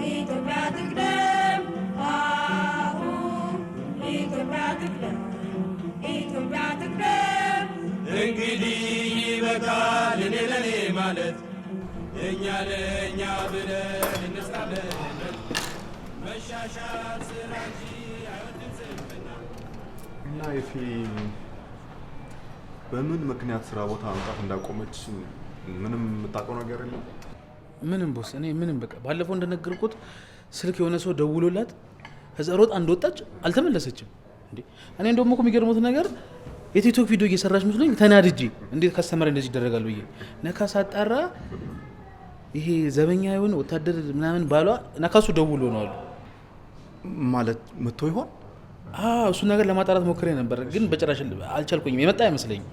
ኢትዮጵያ ትቅደም፣ ኢትዮጵያ ትቅደም፣ ኢትዮጵያ ትቅደም። እንግዲህ ይበቃል እኔ ለኔ ማለት፣ እኛ ለእኛ ብለን እንስራ በህብረት። መሻሻል ስራ እንጂ አይወድም ስንፍና። እና ኤፊ በምን ምክንያት ስራ ቦታ መምጣት እንዳቆመች ምንም የምታውቀው ነገር የለም? ምንም boss፣ እኔ ምንም በቃ ባለፈው እንደነገርኩት ስልክ የሆነ ሰው ደውሎላት ከዛ ሮጣ እንደወጣች አልተመለሰችም። እንዴ እኔ እንደውም እኮ የሚገርሙት ነገር የቲክቶክ ቪዲዮ እየሰራች መስሎኝ ተናድጄ እንዴት customer እንደዚህ ይደረጋል ብዬ ነካ ሳጣራ ይሄ ዘበኛ ይሁን ወታደር ምናምን ባሏ ነካሱ ደውሎ ነው አሉ። ማለት መጥቶ ይሆን? አዎ እሱን ነገር ለማጣራት ሞክሬ ነበር፣ ግን በጭራሽ አልቻልኩኝም። የመጣ አይመስለኝም።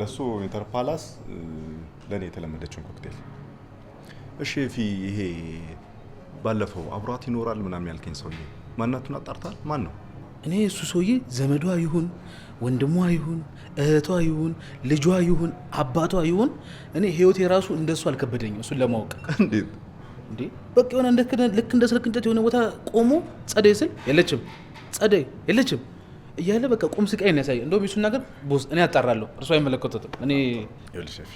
ለሱ ኢንተርፓላስ፣ ለእኔ የተለመደችውን ኮክቴል። እሺ ኤፊ፣ ይሄ ባለፈው አብሯት ይኖራል ምናምን ያልከኝ ሰውዬ ማንነቱን አጣርተሃል? ማን ነው? እኔ እሱ ሰውዬ ዘመዷ ይሁን ወንድሟ ይሁን እህቷ ይሁን ልጇ ይሁን አባቷ ይሁን እኔ ህይወቴ ራሱ እንደሱ አልከበደኝም እሱን ለማወቅ። እንዴት? እንዴ በቃ የሆነ ልክ እንደ ስልክ እንጨት የሆነ ቦታ ቆሞ ጸደይ ስል የለችም፣ ጸደይ የለችም እያለ በቃ ቁም ስቃይ ነው ያሳየ። እንደውም የሱን ነገር boss እኔ አጣራለሁ፣ እርሱ አይመለከቱትም። እኔ ይኸውልሽ ኤፊ፣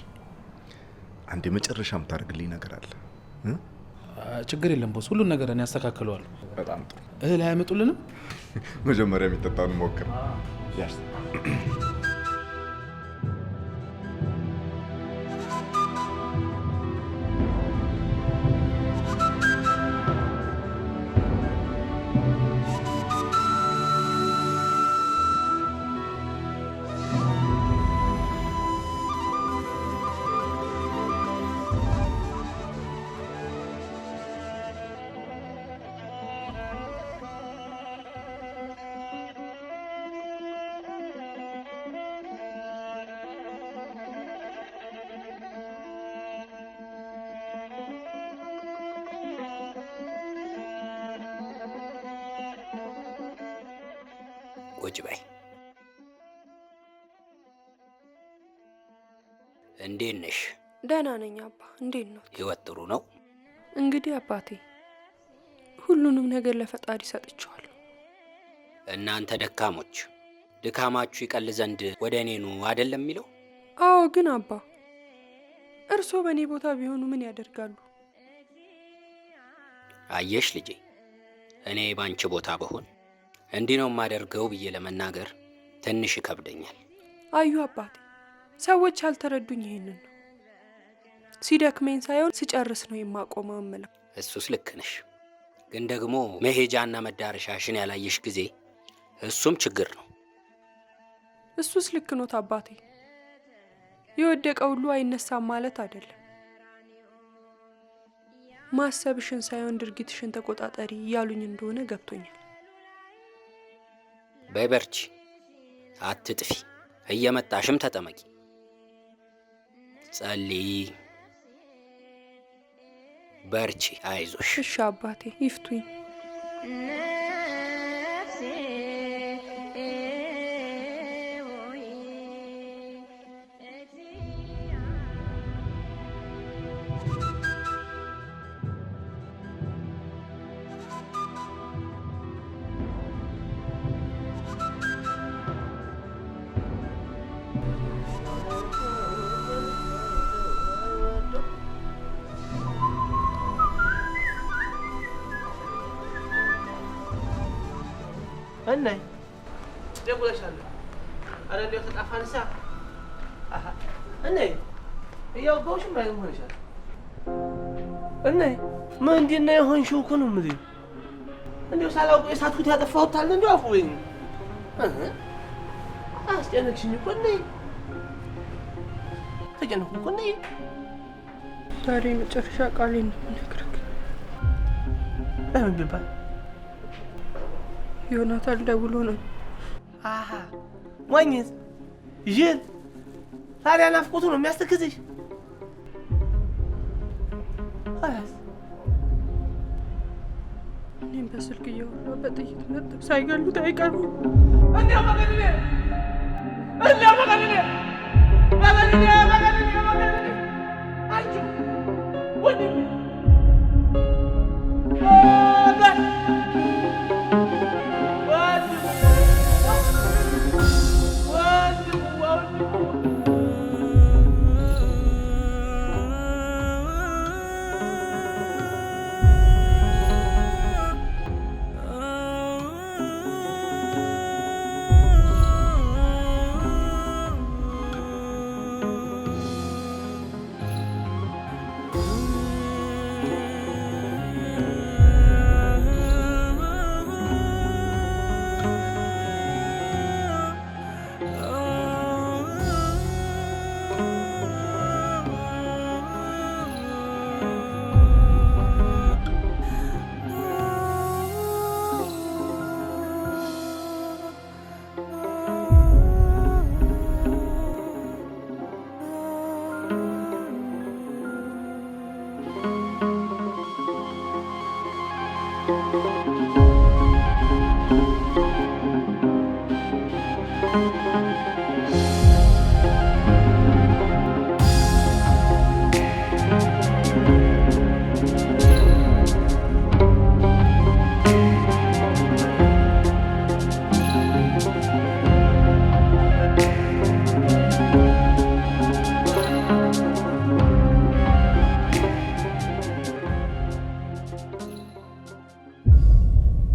አንድ የመጨረሻ የምታደርግልኝ ነገር አለ። ችግር የለም boss፣ ሁሉን ነገር እኔ አስተካክለዋለሁ። በጣም ጥሩ። እህል አያመጡልንም? መጀመሪያ የሚጠጣውን ሞክር። ያስ ቁጭ በይ። እንዴት ነሽ? ደህና ነኝ አባ። እንዴት ነው? ህይወት ጥሩ ነው? እንግዲህ አባቴ ሁሉንም ነገር ለፈጣሪ ሰጥቼዋለሁ። እናንተ ደካሞች ድካማችሁ ይቀል ዘንድ ወደ እኔ ኑ አይደለም የሚለው? አዎ፣ ግን አባ እርስዎ በእኔ ቦታ ቢሆኑ ምን ያደርጋሉ? አየሽ ልጄ፣ እኔ ባንቺ ቦታ ብሆን እንዲህ ነው የማደርገው ብዬ ለመናገር ትንሽ ይከብደኛል። አዩ አባቴ፣ ሰዎች ያልተረዱኝ ይሄንን ነው። ሲደክመኝ ሳይሆን ስጨርስ ነው የማቆመው እምለው። እሱስ ልክ ነሽ፣ ግን ደግሞ መሄጃና መዳረሻሽን ያላየሽ ጊዜ እሱም ችግር ነው። እሱስ ልክ ኖት አባቴ። የወደቀ ሁሉ አይነሳም ማለት አይደለም። ማሰብሽን ሳይሆን ድርጊትሽን ተቆጣጠሪ እያሉኝ እንደሆነ ገብቶኛል። በይ በርቺ፣ አትጥፊ፣ እየመጣሽም ተጠመቂ፣ ጸልይ፣ በርቺ፣ አይዞሽ። እሺ አባቴ ይፍቱኝ። እናይ ደውለሻለሁ። ኧረ እንደው ተጣፋንሳ። አሃ እናይ እያወጋሁሽ የማይሆን ሆነሻል። እናይ ምንድን ነው የሆንሽው እኮ ነው የምልህ። እንደው ሳላውቀው የሳትኩት ያጠፋሁት አለ እንደው አፉ በይኝ። አስጨነቅሽኝ እኮ እናይ፣ ተጨነቅኩ እኮ እናይ። ዛሬ የመጨረሻ ቃሌን ነው የምነግርህ። ለምን ቢባል ዮናታን ደውሎ ነው። አሃ ሞኝት ጅል። ታዲያ ናፍቆቱ ነው የሚያስተክዝሽ? ኋላስ እኔም በስልክ እያወራ በጥይት መጥተው ሳይገሉት አይቀሩም። እንዲያው መገደሌ፣ እንዲያው መገደሌ፣ መገደሌ፣ መገደሌ፣ መገደሌ። አንቺ ወንድሜ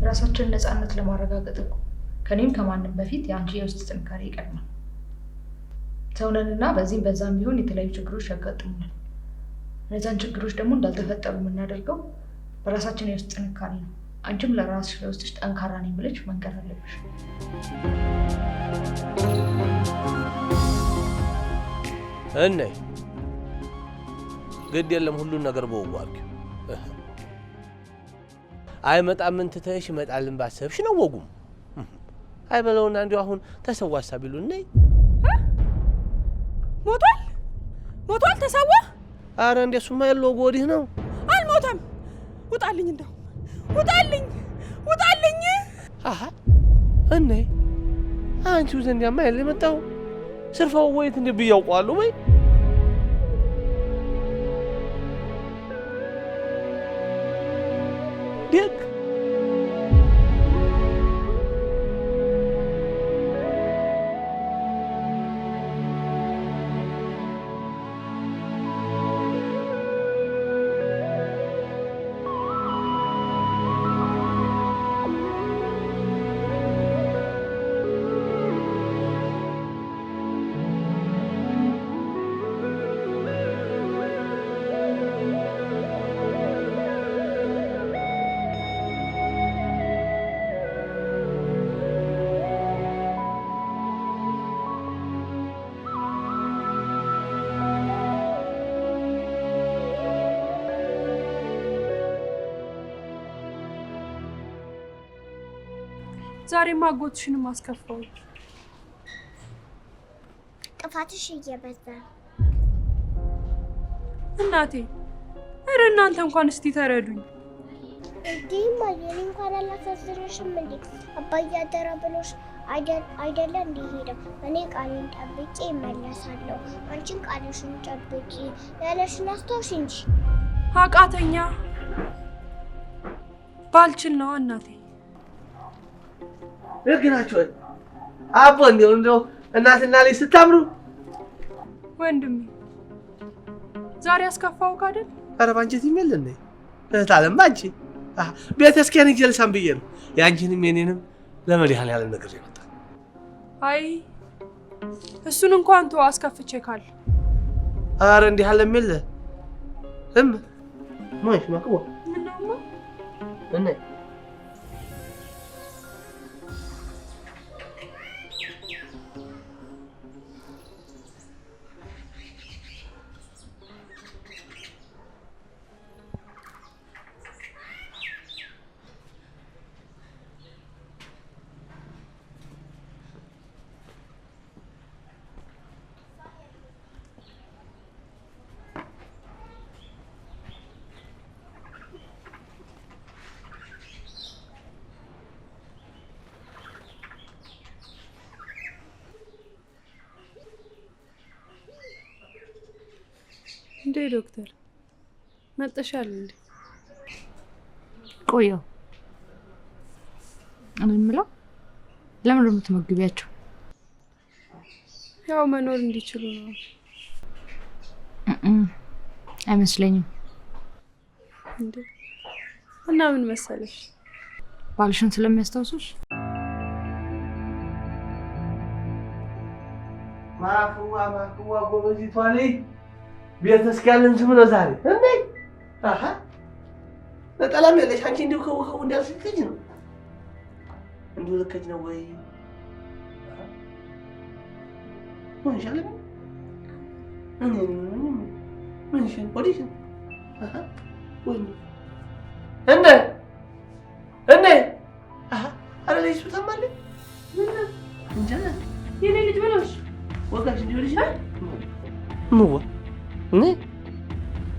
ራሳችንን ነፃነት ለማረጋገጥ እኮ ከኔም ከማንም በፊት የአንቺ የውስጥ ጥንካሬ ይቀድማል። ሰው ነንና በዚህም በዛም ቢሆን የተለያዩ ችግሮች ያጋጥሙናል። እነዛን ችግሮች ደግሞ እንዳልተፈጠሩ የምናደርገው በራሳችን የውስጥ ጥንካሬ ነው። አንቺም ለራስሽ ለውስጥሽ ጠንካራ ነኝ ብለሽ መንገር አለብሽ። እነይ ግድ የለም ሁሉን ነገር በወጉ አድርጊው። አይመጣም እንትተሽ ይመጣልን ባሰብሽ ነው ወጉም። አይበለውና እንዲሁ አሁን ተሰዋሳ ቢሉ ነይ ሞቷል፣ ሞቷል፣ ተሰዋ። አረ እንደሱማ ያለው ወጉ ወዲህ ነው። አልሞተም። ውጣልኝ፣ እንደው ውጣልኝ፣ ውጣልኝ። አሃ እነይ አንቺው ዘንድ ያማ ያለ የመጣው ስርፋው ወይት እንደ ብዬ አውቀዋለሁ ወይ ደግ ዛሬማ አጎትሽንም አስከፋው። ጥፋትሽ እየበዛ ነው። እናቴ ኧረ እናንተ እንኳን እስቲ ተረዱኝ። እንዴ እማዬ፣ እኔ እንኳን አላሳዝንሽም እንዴ? አባዬ አደራ ብሎሽ አይደለ እንዴ ሄደው? እኔ ቃሌን ጠብቄ እመለሳለሁ፣ አንቺን ቃልሽን ጠብቂ ያለሽን አስታውሽ እንጂ። አቃተኛ ባልችል ነው እናቴ። ደግ ናቸው አቦ። እንደው እንደው እናትና ልጅ ስታምሩ። ወንድሜ ዛሬ አስከፋውክ አይደል? ኧረ ባንቺ የሚል እንዴ እህት አለም ባንቺ ቤተ ክርስቲያን ሂጅ ልሳም ብዬ ነው ያንቺንም የኔንም ለመድኃኔዓለም ነግሬ መጣ። አይ እሱን እንኳን ተው፣ አስከፍቼ ካል ኧረ እንዲህ አለም የለ እም ሞሽ ማቅቦ ምነውማ እኔ እንዴ ዶክተር መጥተሻል እንዴ? ቆየው። እኔ የምለው ለምን ነው የምትመግቢያቸው? ያው መኖር እንዲችሉ ነው። አይመስለኝም። እንዴ እና ምን መሰለሽ፣ ባልሽን ስለሚያስታውሱሽ። ማፍዋ ማፍዋ ጎበዚቷ ልጅ ቤተክርስቲያንን ስም ነው ዛሬ እንዴ? አሃ ነጠላም የለሽ አንቺ። እንዲሁ ከው ከው እንዳልሽ ልከጅ ነው እንዲሁ ልከጅ ነው ወይ ምን ይሻላል? ምን ይሻል? ወዲሽ አሃ ወይ እንዴ እንዴ አሃ አረ ልጅ ታማለች። ምን እንጃ የኔ ልጅ ምን ሆንሽ? ወጋሽ እንዲሁ ልጅ ምዋ እኔ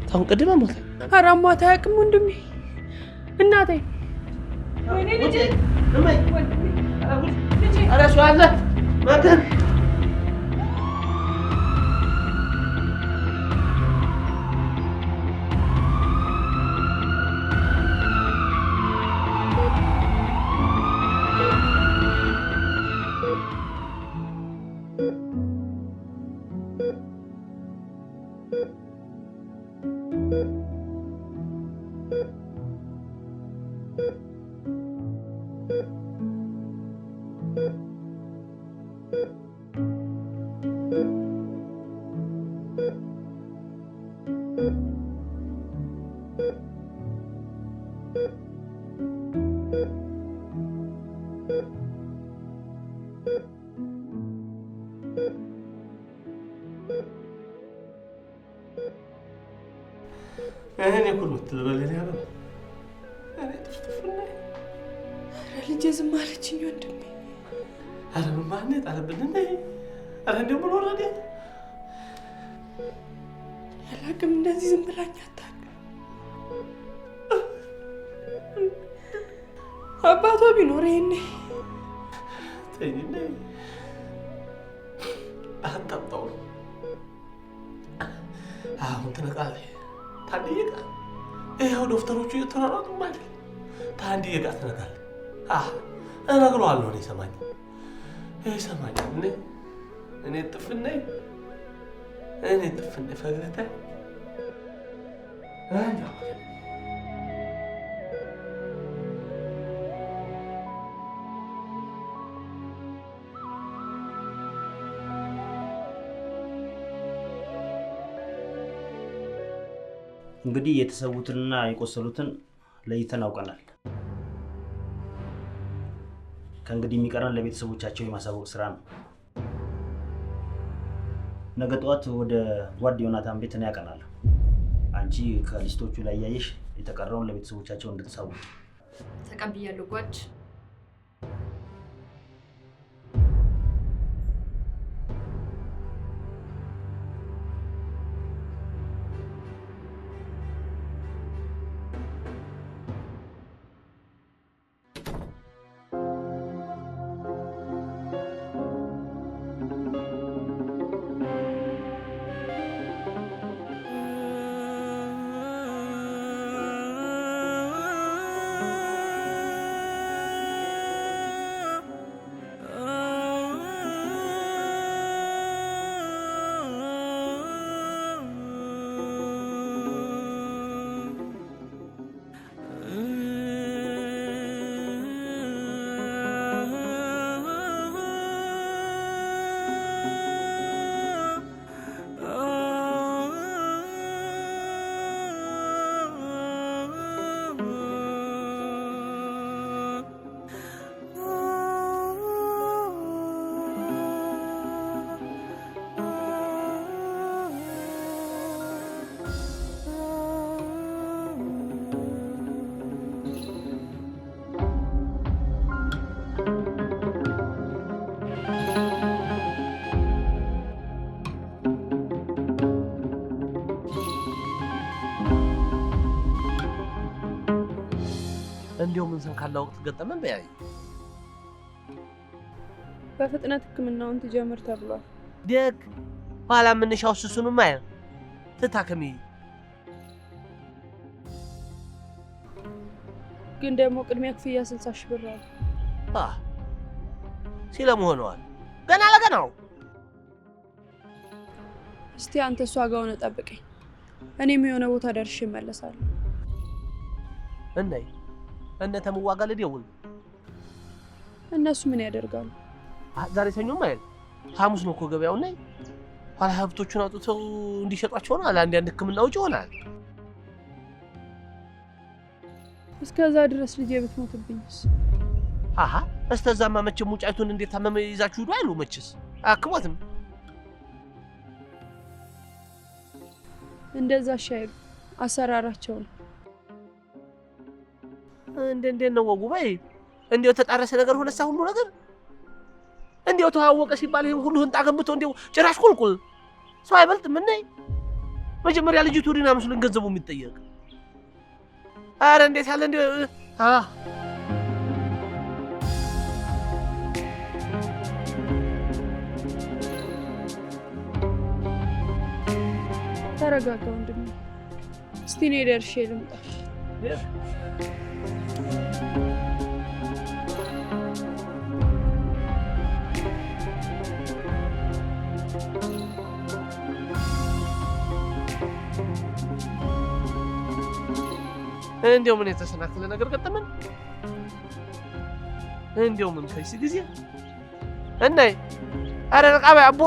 ታሁን ቅድም አሞታል። ኧረ አሟት አያውቅም ወንድሜ። እናቴ ወይኔ ልጄ እማዬ፣ ኧረ ሰው አለ ማተን እኔ እኮ የምትበለኝ አበባ እኔ ጥፍጥፍና ልጄ ዝም አለችኝ ወንድሜ። ኧረ ማን ጣለብን እንዴ? ኧረ እንደው ምን ወረደ አላውቅም። እንደዚህ ዝም ብላኝ አታውቅም። አባቷ ቢኖር ይሄኔ ተይኝ። አታምጣው ነው። አሁን ትነቃለህ። ታንድዬ ጋር ይኸው ዶክተሮቹ እየተሯሯጡ አይደል? ታንድዬ ጋር ትነቃለህ። እነግረዋለሁ። እኔ ይሰማኛል፣ ይሰማኛል። እኔ ጥፍን ነኝ፣ እኔ ጥፍን ነኝ። ፈገግታ እንደው እንግዲህ የተሰዉትንና የቆሰሉትን ለይተን አውቀናል። ከእንግዲህ የሚቀረን ለቤተሰቦቻቸው የማሳወቅ ስራ ነው። ነገ ጠዋት ወደ ጓድ ዮናታን ቤት እኔ አቀናለሁ። አንቺ ከሊስቶቹ ላይ እያየሽ የተቀረውን ለቤተሰቦቻቸው እንድትሳውቂ። ተቀብያለሁ ጓድ። እንዲያው ምን ሰው ካለ ወቅት ገጠመን በያይ በፍጥነት ሕክምናውን ትጀምር ተብሏል። ደግ ኋላ ምንሻው ስሱንም አይ ትታከሚ። ግን ደግሞ ቅድሚያ ክፍያ 60 ሺህ ብር አለ። ሲለም ሆነዋል። ገና ለገናው። እስቲ አንተ እሷ ጋር ሆነህ ጠብቀኝ። እኔም የሆነ ቦታ ደርሼ እመለሳለሁ። እነይ እነ ተምዋ ጋር ልደውል። እነሱ ምን ያደርጋሉ? ዛሬ ሰኞም አይደል? ሐሙስ ነው እኮ ገበያው። ነይ ኋላ ሀብቶቹን አውጥተው እንዲሸጧቸው ነው። አንድ አንድ ሕክምና ውጪ ይሆናል። እስከዛ ድረስ ልጄ ብትሞትብኝስ? አሃ እስተዛማ መቼም ሙጫይቱን እንዴት ታመመ ይዛችሁ ሂዱ አይሉ መቼስ አክሟትም። እንደዛ ሻይሉ አሰራራቸው ነው። እንደ ነው ወጉ በይ። እንዴው ተጣረሰ ነገር ሆነሳ ሁሉ ነገር እንዴው ተዋወቀ ሲባል ይሄ ሁሉ ህንጣ ገንብቶ እንዴው ጭራሽ ቁልቁል ሰው አይበልጥም። ነይ መጀመሪያ ልጅቱ ዲና መስሎኝ ገንዘቡ የሚጠየቅ። አረ እንዴት ያለ እንዴ ተረጋጋ ወንድሜ። እስቲ እኔ ደርሼ ልምጣ። እንዲያው ምን የተሰናከለ ነገር ገጠመን? እንዲያው ምን ከይሲ ጊዜ እናይ። አረ ረቃባ አቦ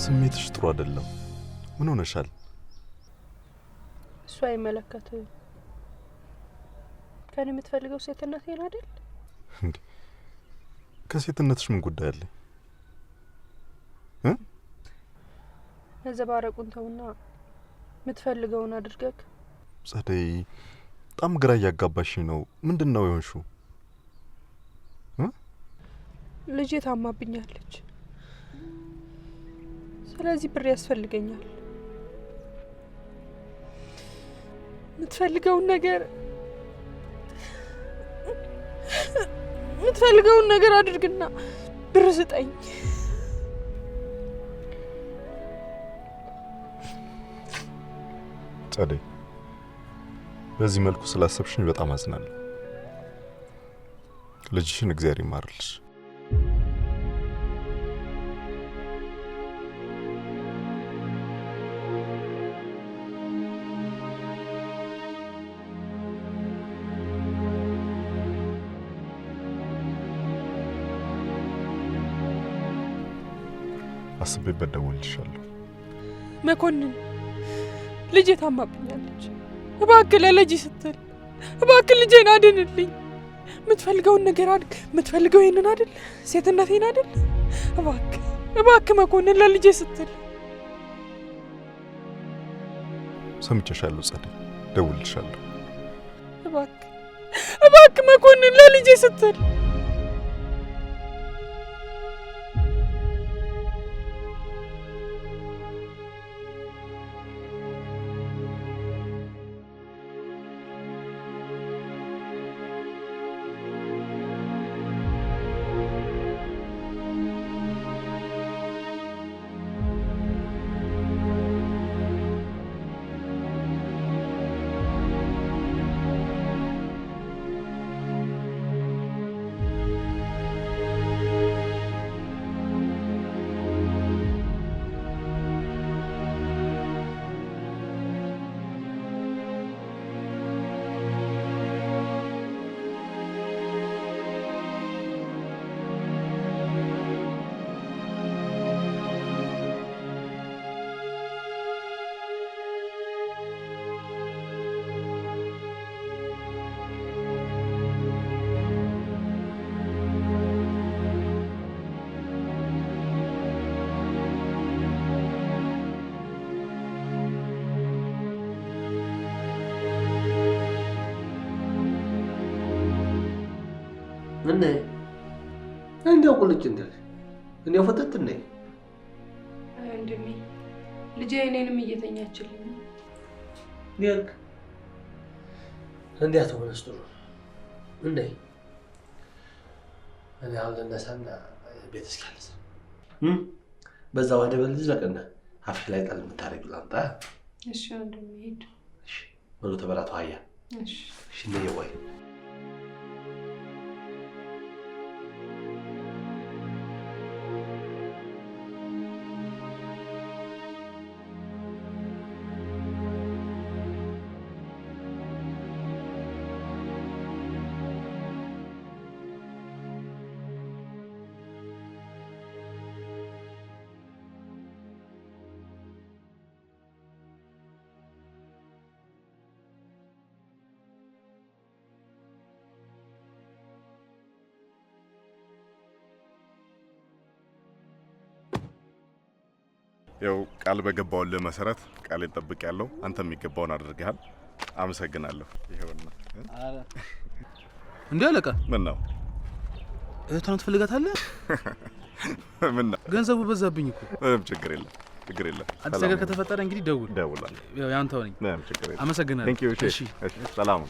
ስሜትሽ ጥሩ አይደለም። ምን ሆነሻል? እሱ አይመለከትም። ከኔ የምትፈልገው ሴትነቴን አይደል? እንዴ ከሴትነትሽ ምን ጉዳይ አለ? መዘባረቁን ተውና የምትፈልገውን አድርገህ። ጸደይ በጣም ግራ እያጋባሽኝ ነው። ምንድነው የሆንሽው? ልጄ ታማብኛለች። ስለዚህ ብር ያስፈልገኛል። የምትፈልገውን ነገር አድርግና ብር ስጠኝ። ጸደይ በዚህ መልኩ ስላሰብሽኝ በጣም አዝናለሁ። ልጅሽን እግዚአብሔር ይማርልሽ። አስቤበት ደውልልሻለሁ። መኮንን ልጄ ታማብኛለች። እባክህ ለልጄ ስትል እባክህ ልጄን አድንልኝ። የምትፈልገውን ነገር አድርግ። የምትፈልገው ይሄንን አይደል? ሴትነቴን አይደል? እባክህ እባክህ መኮንን ለልጄ ስትል። ሰምቼሻለሁ ጸደይ፣ ደውልልሻለሁ። እባክህ እባክህ መኮንን ለልጄ ስትል። ምን እንደው ቁልጭ እንዳልሽ እንደው ፍጥጥ ነኝ። ወንድሜ ልጄ እኔንም እየተኛችልኝ ነው። ደግ እንዲያ ተሆነስ ጥሩ እንዴ። እኔ አሁን ልነሳና ቤት እስኪያልስ በዛ ወደ በል ዝለቅና አፍሽ ላይ ጣል የምታደርጊው ላምጣ። እሺ ወንድሜ ሂድ። እሺ ወሎ ተበላቱ አያ። እሺ እሺ ነይ ወይ ያው ቃል በገባውልህ መሰረት ቃሌን ጠብቄያለሁ። አንተ የሚገባውን አድርገሃል። አመሰግናለሁ። ይሄውና። እንዴ አለቃ፣ ምን ነው እህቷን ትፈልጋታለህ? ምን ነው ገንዘቡ በዛብኝ እኮ። ምንም ችግር የለም፣ ችግር የለም። አዲስ ነገር ከተፈጠረ እንግዲህ ደውል። ደውላለሁ። ያው ያንተው ነኝ። ምንም ችግር የለም። አመሰግናለሁ። Thank you። እሺ፣ ሰላም።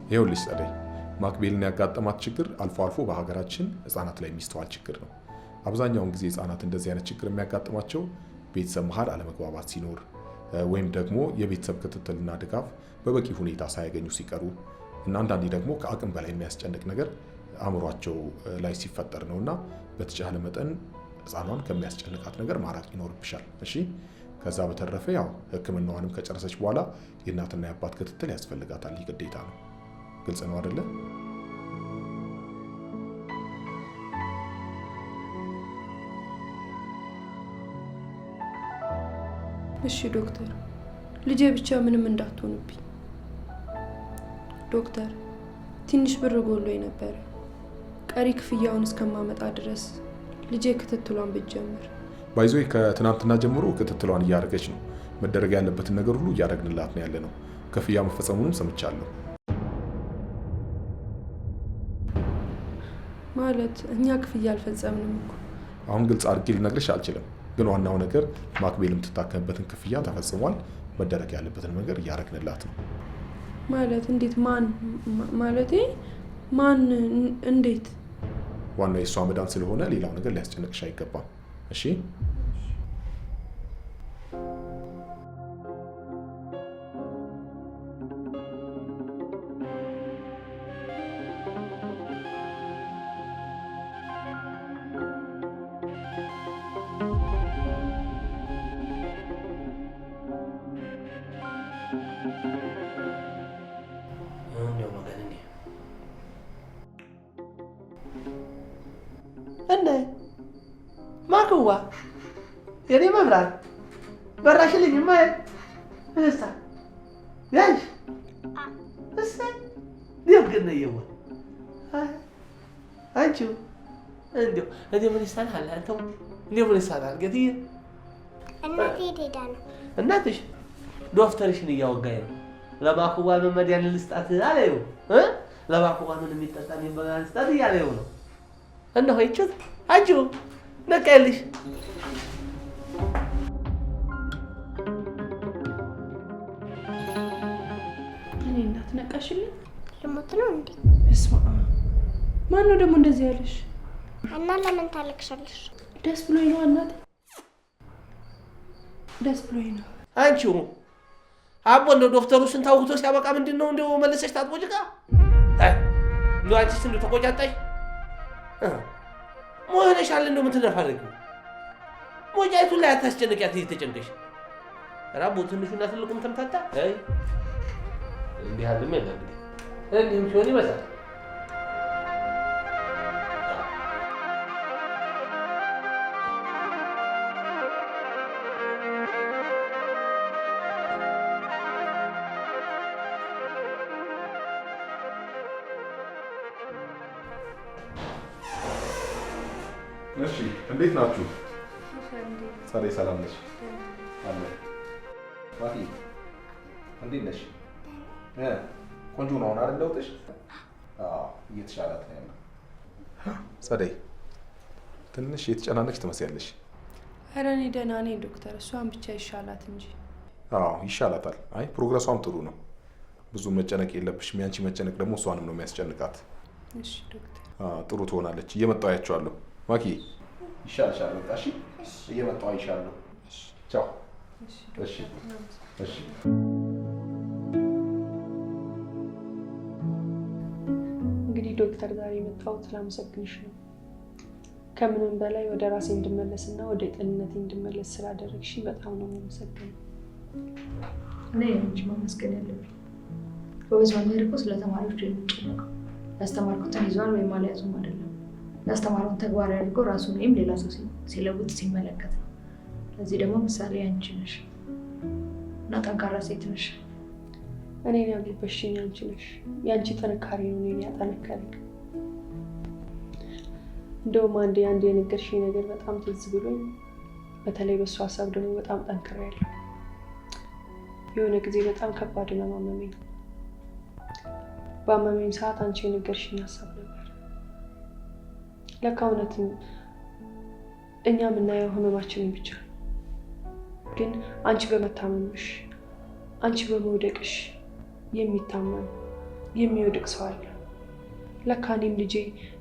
ይኸውልሽ ጸደይ፣ ማክቤልን ያጋጠማት ችግር አልፎ አልፎ በሀገራችን ህጻናት ላይ የሚስተዋል ችግር ነው። አብዛኛውን ጊዜ ህጻናት እንደዚህ አይነት ችግር የሚያጋጥማቸው ቤተሰብ መሀል አለመግባባት ሲኖር ወይም ደግሞ የቤተሰብ ክትትልና ድጋፍ በበቂ ሁኔታ ሳያገኙ ሲቀሩ እና አንዳንዴ ደግሞ ከአቅም በላይ የሚያስጨንቅ ነገር አእምሯቸው ላይ ሲፈጠር ነውና በተቻለ መጠን ህፃኗን ከሚያስጨንቃት ነገር ማራቅ ይኖርብሻል። እሺ። ከዛ በተረፈ ያው ሕክምናዋንም ከጨረሰች በኋላ የእናትና የአባት ክትትል ያስፈልጋታል። ይህ ግዴታ ነው። ግልጽ ነው አይደለ? እሺ ዶክተር፣ ልጄ ብቻ ምንም እንዳትሆንብኝ። ዶክተር፣ ትንሽ ብር ጎሎኝ ነበረ። ቀሪ ክፍያውን እስከማመጣ ድረስ ልጄ ክትትሏን ብትጀምር። By the way ከትናንትና ጀምሮ ክትትሏን እያደረገች ነው። መደረግ ያለበትን ነገር ሁሉ እያደረግንላት ነው ያለ ነው። ክፍያ መፈጸሙንም ሰምቻለሁ። ማለት እኛ ክፍያ አልፈጸምንም እኮ። አሁን ግልጽ አድርጌ ልነግርሽ አልችልም፣ ግን ዋናው ነገር ማክቤል የምትታከምበትን ክፍያ ተፈጽሟል። መደረግ ያለበትን ነገር እያደረግንላት ነው። ማለት እንዴት? ማን ማለቴ ማን እንዴት? ዋናው የእሷ መዳን ስለሆነ ሌላው ነገር ሊያስጨንቅሽ አይገባም። እሺ? እነ ማክዋ የኔ መብራት በራሽልኝ እማዬ። እስታ ያሽ እሰይ ደግ ነው የዋ አንቺው እንደው እኔ ምን ይሳናል? አንተው እንደው ምን ይሳናል ጌትዬ? እናቴ የት ሄዳ ነው? እናትሽ ዶክተርሽን እያወጋኝ ነው። ለማክዋ ምን መድኃኒት ልስጣት አለው ለማክዋ ምን የሚጠጣ የሚበላ ልስጣት እያለው ነው። እነሆ ይችት አንቺው ነቃይልሽ። እኔ እናት ነቃሽልኝ? ልሞት ነው እንዴ? በስመ አብ! ማን ነው ደግሞ እንደዚህ ያለሽ? እና ለምን ታለቅሻለሽ? ደስ ብሎኝ ነው እናቴ፣ ደስ ብሎኝ ነው። አንቺው አቦ እንደው ዶክተሩ ስንት አውግቶ ሲያበቃ ምንድን ነው እንደው መለሰሽ ታጥቦ ጭቃ? እንደው አንቺስ እንደው ተቆጫጣሽ መሆንሻል። እንደው የምትነፋረቂው ሞጫይቱን ላይ አታስጨንቂያት፣ እየተጨንቀሽ ራቦ ትንሹና ትልቁም ተምታታ። አይ እንዲህ ያለም የለ እንግዲህ እንዲህም ሲሆን ይበዛል። እሺ እንዴት ናችሁ? ጸደይ ሰላም ነሽ? አለ ማቲ እንዴት ነሽ? ቆንጆ ነው አሁን አይደል ለውጥሽ? አዎ እየተሻላት ነው ያለው። ጸደይ ትንሽ የተጨናነቅሽ ትመስያለሽ። ኧረ እኔ ደህና ነኝ ዶክተር፣ እሷን ብቻ ይሻላት እንጂ። አዎ ይሻላታል። አይ progress ሷም ጥሩ ነው። ብዙ መጨነቅ የለብሽም። ያንቺ መጨነቅ ደግሞ እሷንም ነው የሚያስጨንቃት። እሺ ዶክተር። አዎ ጥሩ ትሆናለች። እየመጣሁ አያቸዋለሁ። ማኪ ይሻልሻል። በቃ እሺ፣ እየመጣሁ አይሻለሁ። ቻው። እሺ እሺ። እንግዲህ ዶክተር ዛሬ የመጣሁት ላመሰግንሽ ነው። ከምንም በላይ ወደ ራሴ እንድመለስና ወደ ጤንነቴ እንድመለስ ስላደረግሽ በጣም ነው የማመሰግነው። እኔ እንጂ ማመስገን ያለብኝ። ጎበዝ መምህር እኮ ስለ ተማሪዎቹ የሚጨነቀው ያስተማርኩትን ይዟል ወይም አልያዙም አይደለም። ያስተማረውን ተግባራዊ አድርጎ ራሱን ወይም ሌላ ሰው ሲለውጥ ሲመለከት ነው። ለዚህ ደግሞ ምሳሌ አንቺ ነሽ እና ጠንካራ ሴት ነሽ። እኔን ያጎበሽኝ አንቺ ነሽ። የአንቺ ጥንካሬ ነው እኔን ያጠነከረኝ። እንደውም አንዴ የነገርሽኝ ነገር በጣም ትዝ ብሎኝ፣ በተለይ በእሱ ሀሳብ ደግሞ በጣም ጠንክሬያለሁ። የሆነ ጊዜ በጣም ከባድ ህመም አመመኝ። ባመመኝ ሰዓት አንቺ የነገርሽኝ ሀሳብ ነበር። ለካ እውነትም እኛ የምናየው ህመማችንን ብቻ ነው። ግን አንቺ በመታመምሽ፣ አንቺ በመውደቅሽ የሚታመም የሚወድቅ ሰው አለ። ለካ እኔም ልጄ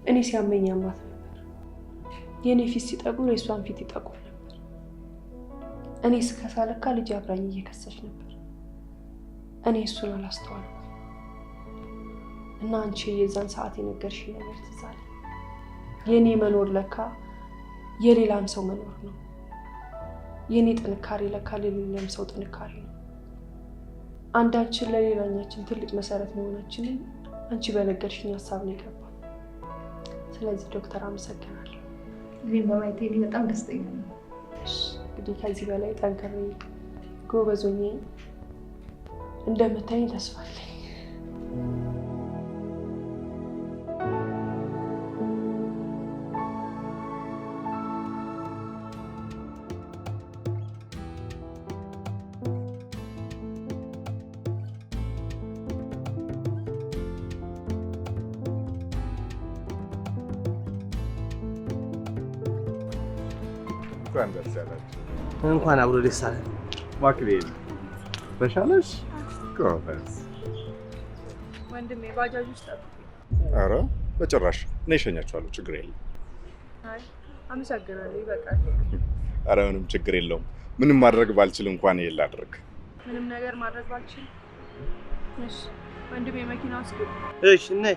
እኔ ሲያመኝ ያማት ነበር። የእኔ ፊት ሲጠቁር የእሷን ፊት ይጠቁር ነበር። እኔ ስከሳ ለካ ልጄ አብራኝ እየከሰች ነበር። እኔ እሱን አላስተዋልኩም እና አንቺ የዛን ሰዓት የነገርሽኝ ነገር ትዝ አለኝ። የእኔ መኖር ለካ የሌላም ሰው መኖር ነው። የእኔ ጥንካሬ ለካ ለሌላም ሰው ጥንካሬ ነው። አንዳችን ለሌላኛችን ትልቅ መሰረት መሆናችንን አንቺ በነገርሽኝ ሀሳብ ነው የገባው። ስለዚህ ዶክተር አመሰግናለሁ። እኔም በማየቴ እኔ በጣም ደስተኛ ነኝ። እሺ፣ እንግዲህ ከዚህ በላይ ጠንክሬ ጎበዝ ሆኜ እንደምታይኝ ተስፋ አለኝ። እንኳን ደስ ያላችሁ። እንኳን አብሮ ደስ አለን። ማክቤል ተሻለሽ? ጎበዝ። ወንድሜ ባጃጅ ውስጥ ጠብቁኝ። ኧረ በጭራሽ እኔ እሸኛችኋለሁ፣ ችግር የለም። አይ አመሰግናለሁ፣ ይበቃል። ኧረ ምንም ችግር የለውም። ምንም ማድረግ ባልችል እንኳን ይሄን ላድርግ። ምንም ነገር ማድረግ ባልችል። እሺ ወንድሜ መኪና ውስጥ ግባ። እሺ ነይ።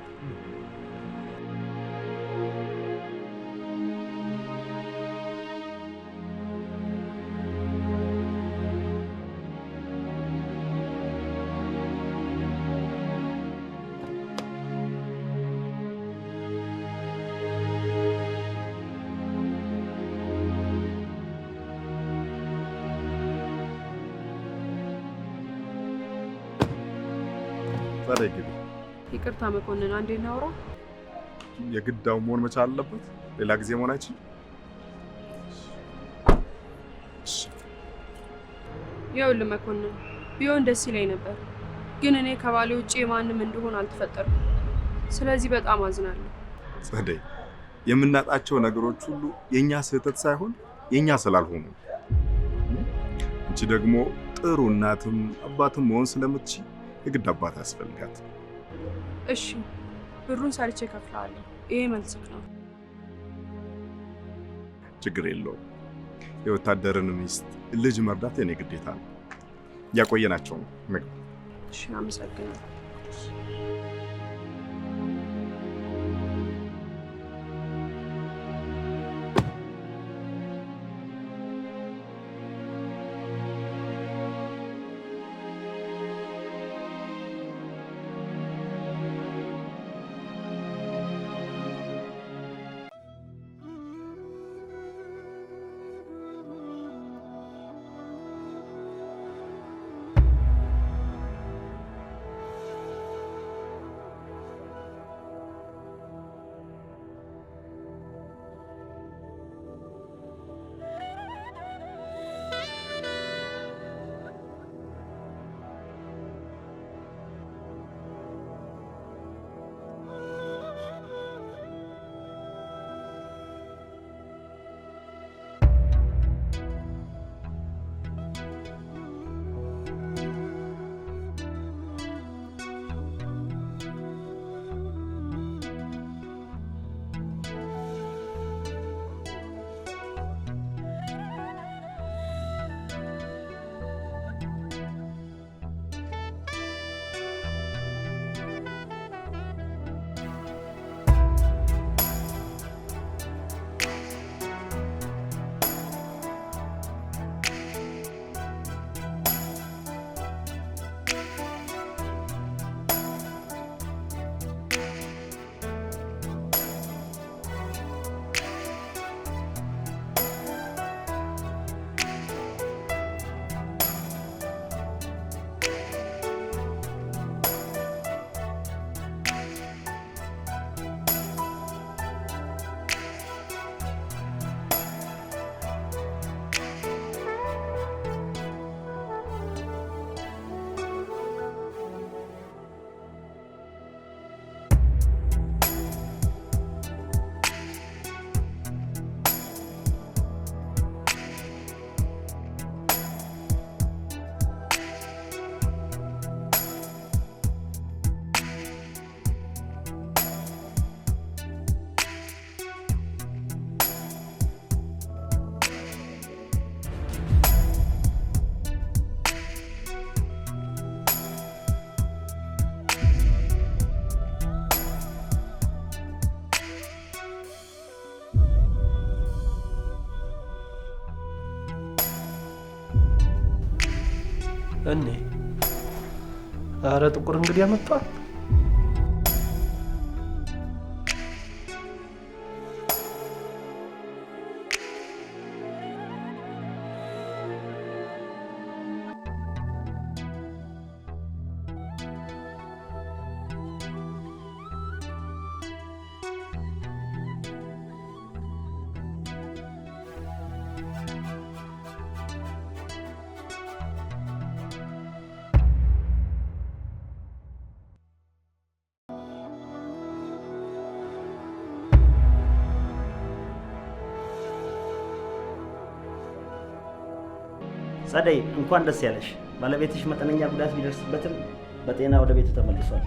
ጸደይ ግቢ። ይቅርታ መኮንን፣ አንዴ እናውራ። የግዳው መሆን መቻል አለበት። ሌላ ጊዜ መሆን አይችልም። ይኸውልህ መኮንን፣ ቢሆን ደስ ይለኝ ነበር፣ ግን እኔ ከባሌ ውጭ የማንም እንደሆን አልተፈጠርኩም። ስለዚህ በጣም አዝናለሁ። ጸደይ፣ የምናጣቸው ነገሮች ሁሉ የኛ ስህተት ሳይሆን የኛ ስላልሆኑ፣ አንቺ ደግሞ ጥሩ እናትም አባትም መሆን ስለምትችይ የግድ አባት ያስፈልጋት። እሺ ብሩን ሰርቼ እከፍልሃለሁ። ይሄ መልስክ ነው። ችግር የለውም። የወታደርን ሚስት ልጅ መርዳት የኔ ግዴታ ነው። እያቆየናቸው ነው። ምግብ። እሺ አመሰግናለሁ። እኔ ኧረ ጥቁር እንግዲህ መጥቷል። ጸደይ እንኳን ደስ ያለሽ። ባለቤትሽ መጠነኛ ጉዳት ቢደርስበትም በጤና ወደ ቤቱ ተመልሷል።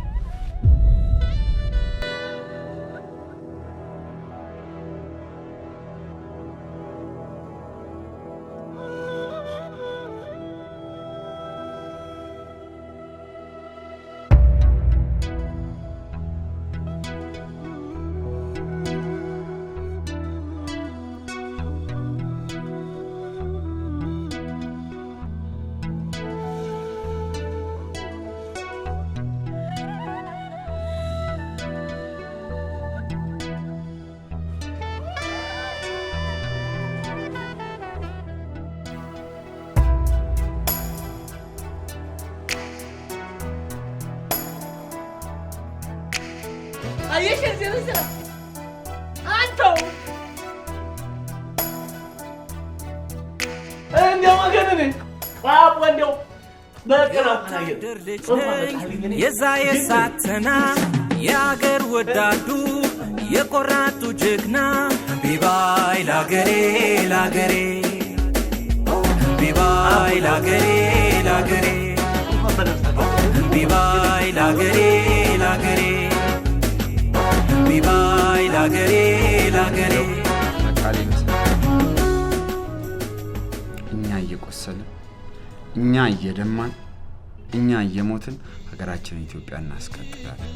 የዛ የሳተና የአገር ወዳዱ የቆራጡ ጀግና ቢባይ ላገሬ ላገሬ ቢባይ ላገሬ ላገሬ ቢባይ ላገሬ ላገሬ ቢባይ ላገሬ ላገሬ። እኛ እየቆሰልን፣ እኛ እየደማን፣ እኛ እየሞትን ሀገራችንን ኢትዮጵያ እናስቀጥላለን።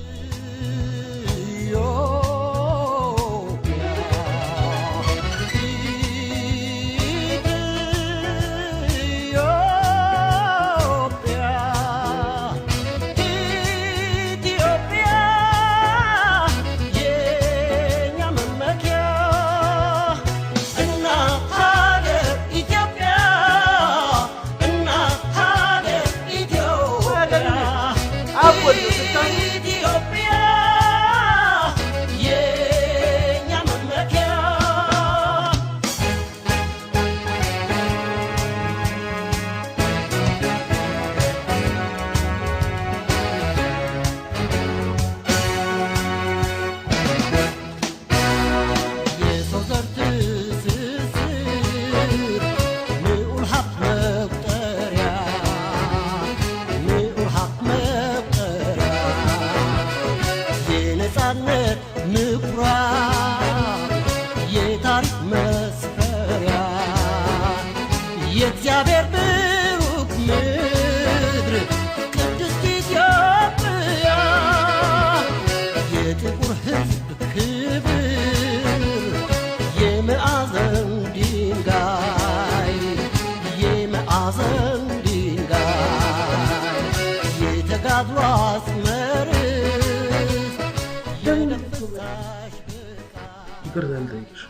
ይቅርታ ልጠይቅሽ።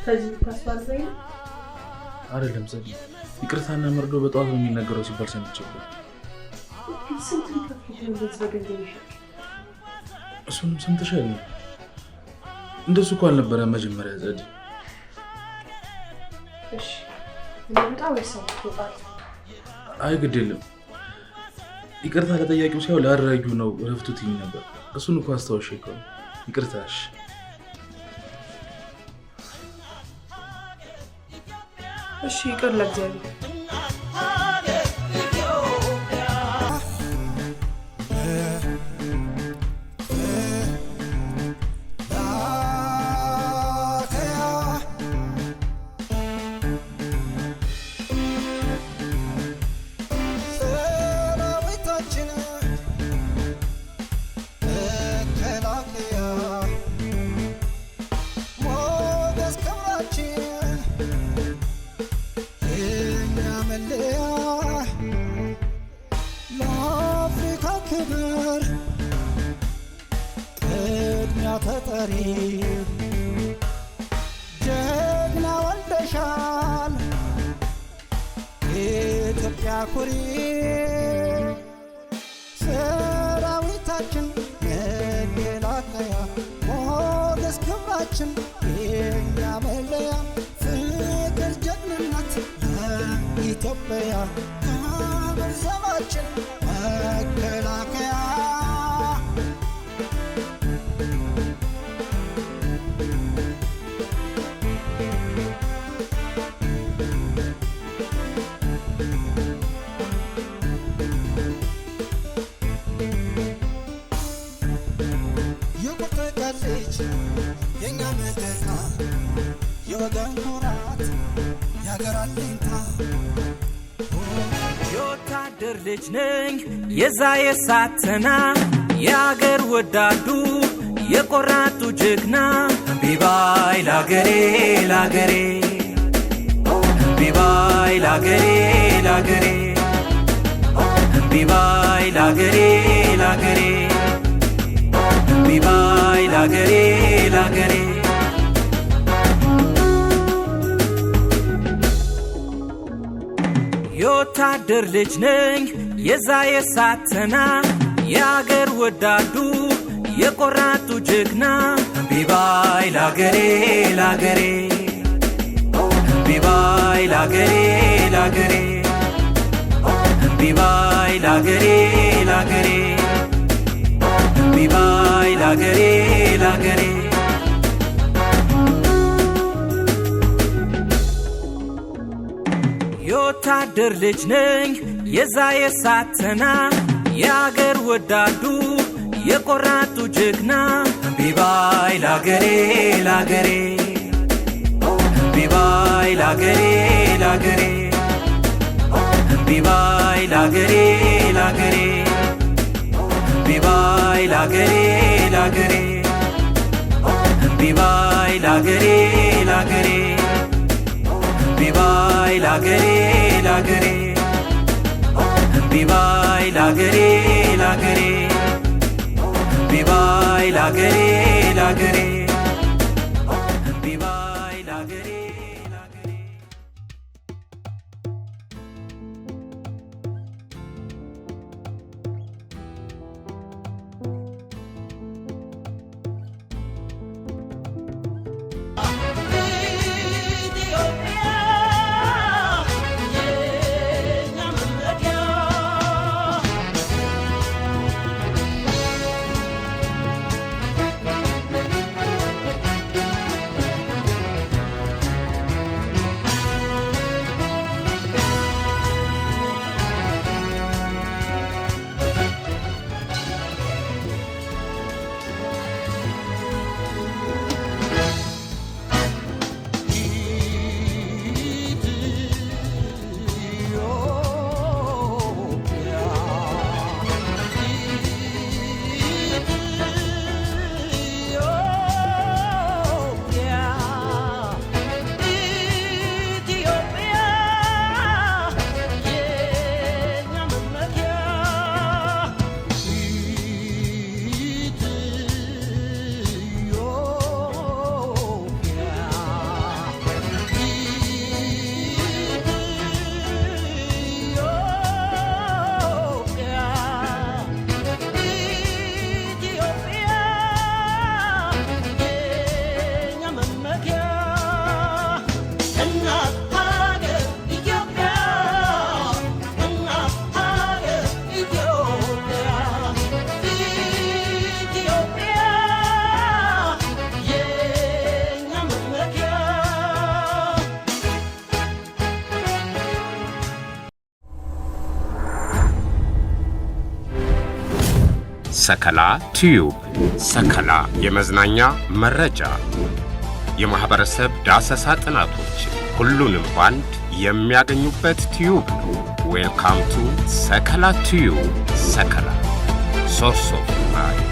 ከዚህ ታስባዘኝ አይደለም ጸዲ፣ ይቅርታና መርዶ በጠዋት ነው የሚነገረው ሲባል ሰምቼ እኮ። ስንት ሊከፍልሽ ነው በዚህ በገንዘብ ይሸጥ? እሱንም ሰምተሻል? እንደሱ እኮ አልነበረም መጀመሪያ ጸዲ። እሺ እኔ ልውጣ ወይስ አንተ ትወጣለህ? አይ ግድ የለም፣ ይቅርታ ለጠያቂው ሳይሆን ለአድራጊው ነው እረፍቱ ትይኝ ነበር። እሱን እኮ አስታውሼ እኮ ነው። ይቅርታ። እሺ እሺ ይቅር ለእግዚአብሔር። ጀግና ወልደሻል ኢትዮጵያ ኩሪ፣ ሰራዊታችን መከላከያ ሞገስ ክብራችን የኛ መለያ፣ ፍቅር ጀግንነት ለኢትዮጵያ ክብር ዘባችን መከላከያ። የወገን ኩራት የሀገር አለኝታ። የወታደር ልጅ ነኝ የዛ የሳተና የአገር ወዳዱ የቆራጡ ጀግና። እምቢ ባይ ላገሬ ላገሬ፣ እምቢ ባይ ላገሬ ላገሬ፣ እምቢ ባይ ላገሬ ላገሬ፣ እምቢ ባይ ላገሬ ላገሬ። የወታደር ልጅ ነኝ የዛ የሳተና የአገር ወዳዱ የቆራጡ ጀግና። እምቢ ባይ ላገሬ ላገሬ፣ እምቢ ባይ ላገሬ ላገሬ፣ እምቢ ባይ ላገሬ ላገሬ፣ እምቢ ባይ ላገሬ ላገሬ። የወታደር ልጅ ነኝ የዛ የሳተና የአገር ወዳዱ የቆራጡ ጀግና። እምቢ ባይ ላገሬ ላገሬ፣ እምቢ ባይ ላገሬ ላገሬ፣ እምቢ ባይ ላገሬ ላገሬ፣ እምቢ ባይ ላገሬ ላገሬ፣ እምቢ ባይ ላገሬ ላገሬ፣ እምቢ ባይ ላገሬ ላገሬ፣ እምቢ ባይ ላገሬ ላገሬ፣ እምቢ ባይ ላገሬ ላገሬ፣ እምቢ ባይ ላገሬ። ኢትዮጵያ የኛ መመኪያ። ኢትዮጵያ የኛ መመኪያ። ኢትዮጵያ የኛ መመኪያ። እናት ሀገር ኢትዮጵያ፣ እናት ሀገር ኢትዮጵያ፣ ኢትዮጵያ የኛ መመኪያ። ሰከላ ቲዩብ። ሰከላ የመዝናኛ መረጃ፣ የማህበረሰብ ዳሰሳ ጥናቶች ሁሉንም ባንድ የሚያገኙበት tube ነው። Welcome to ሰከላ ቲዩብ። ሰከላ source of life።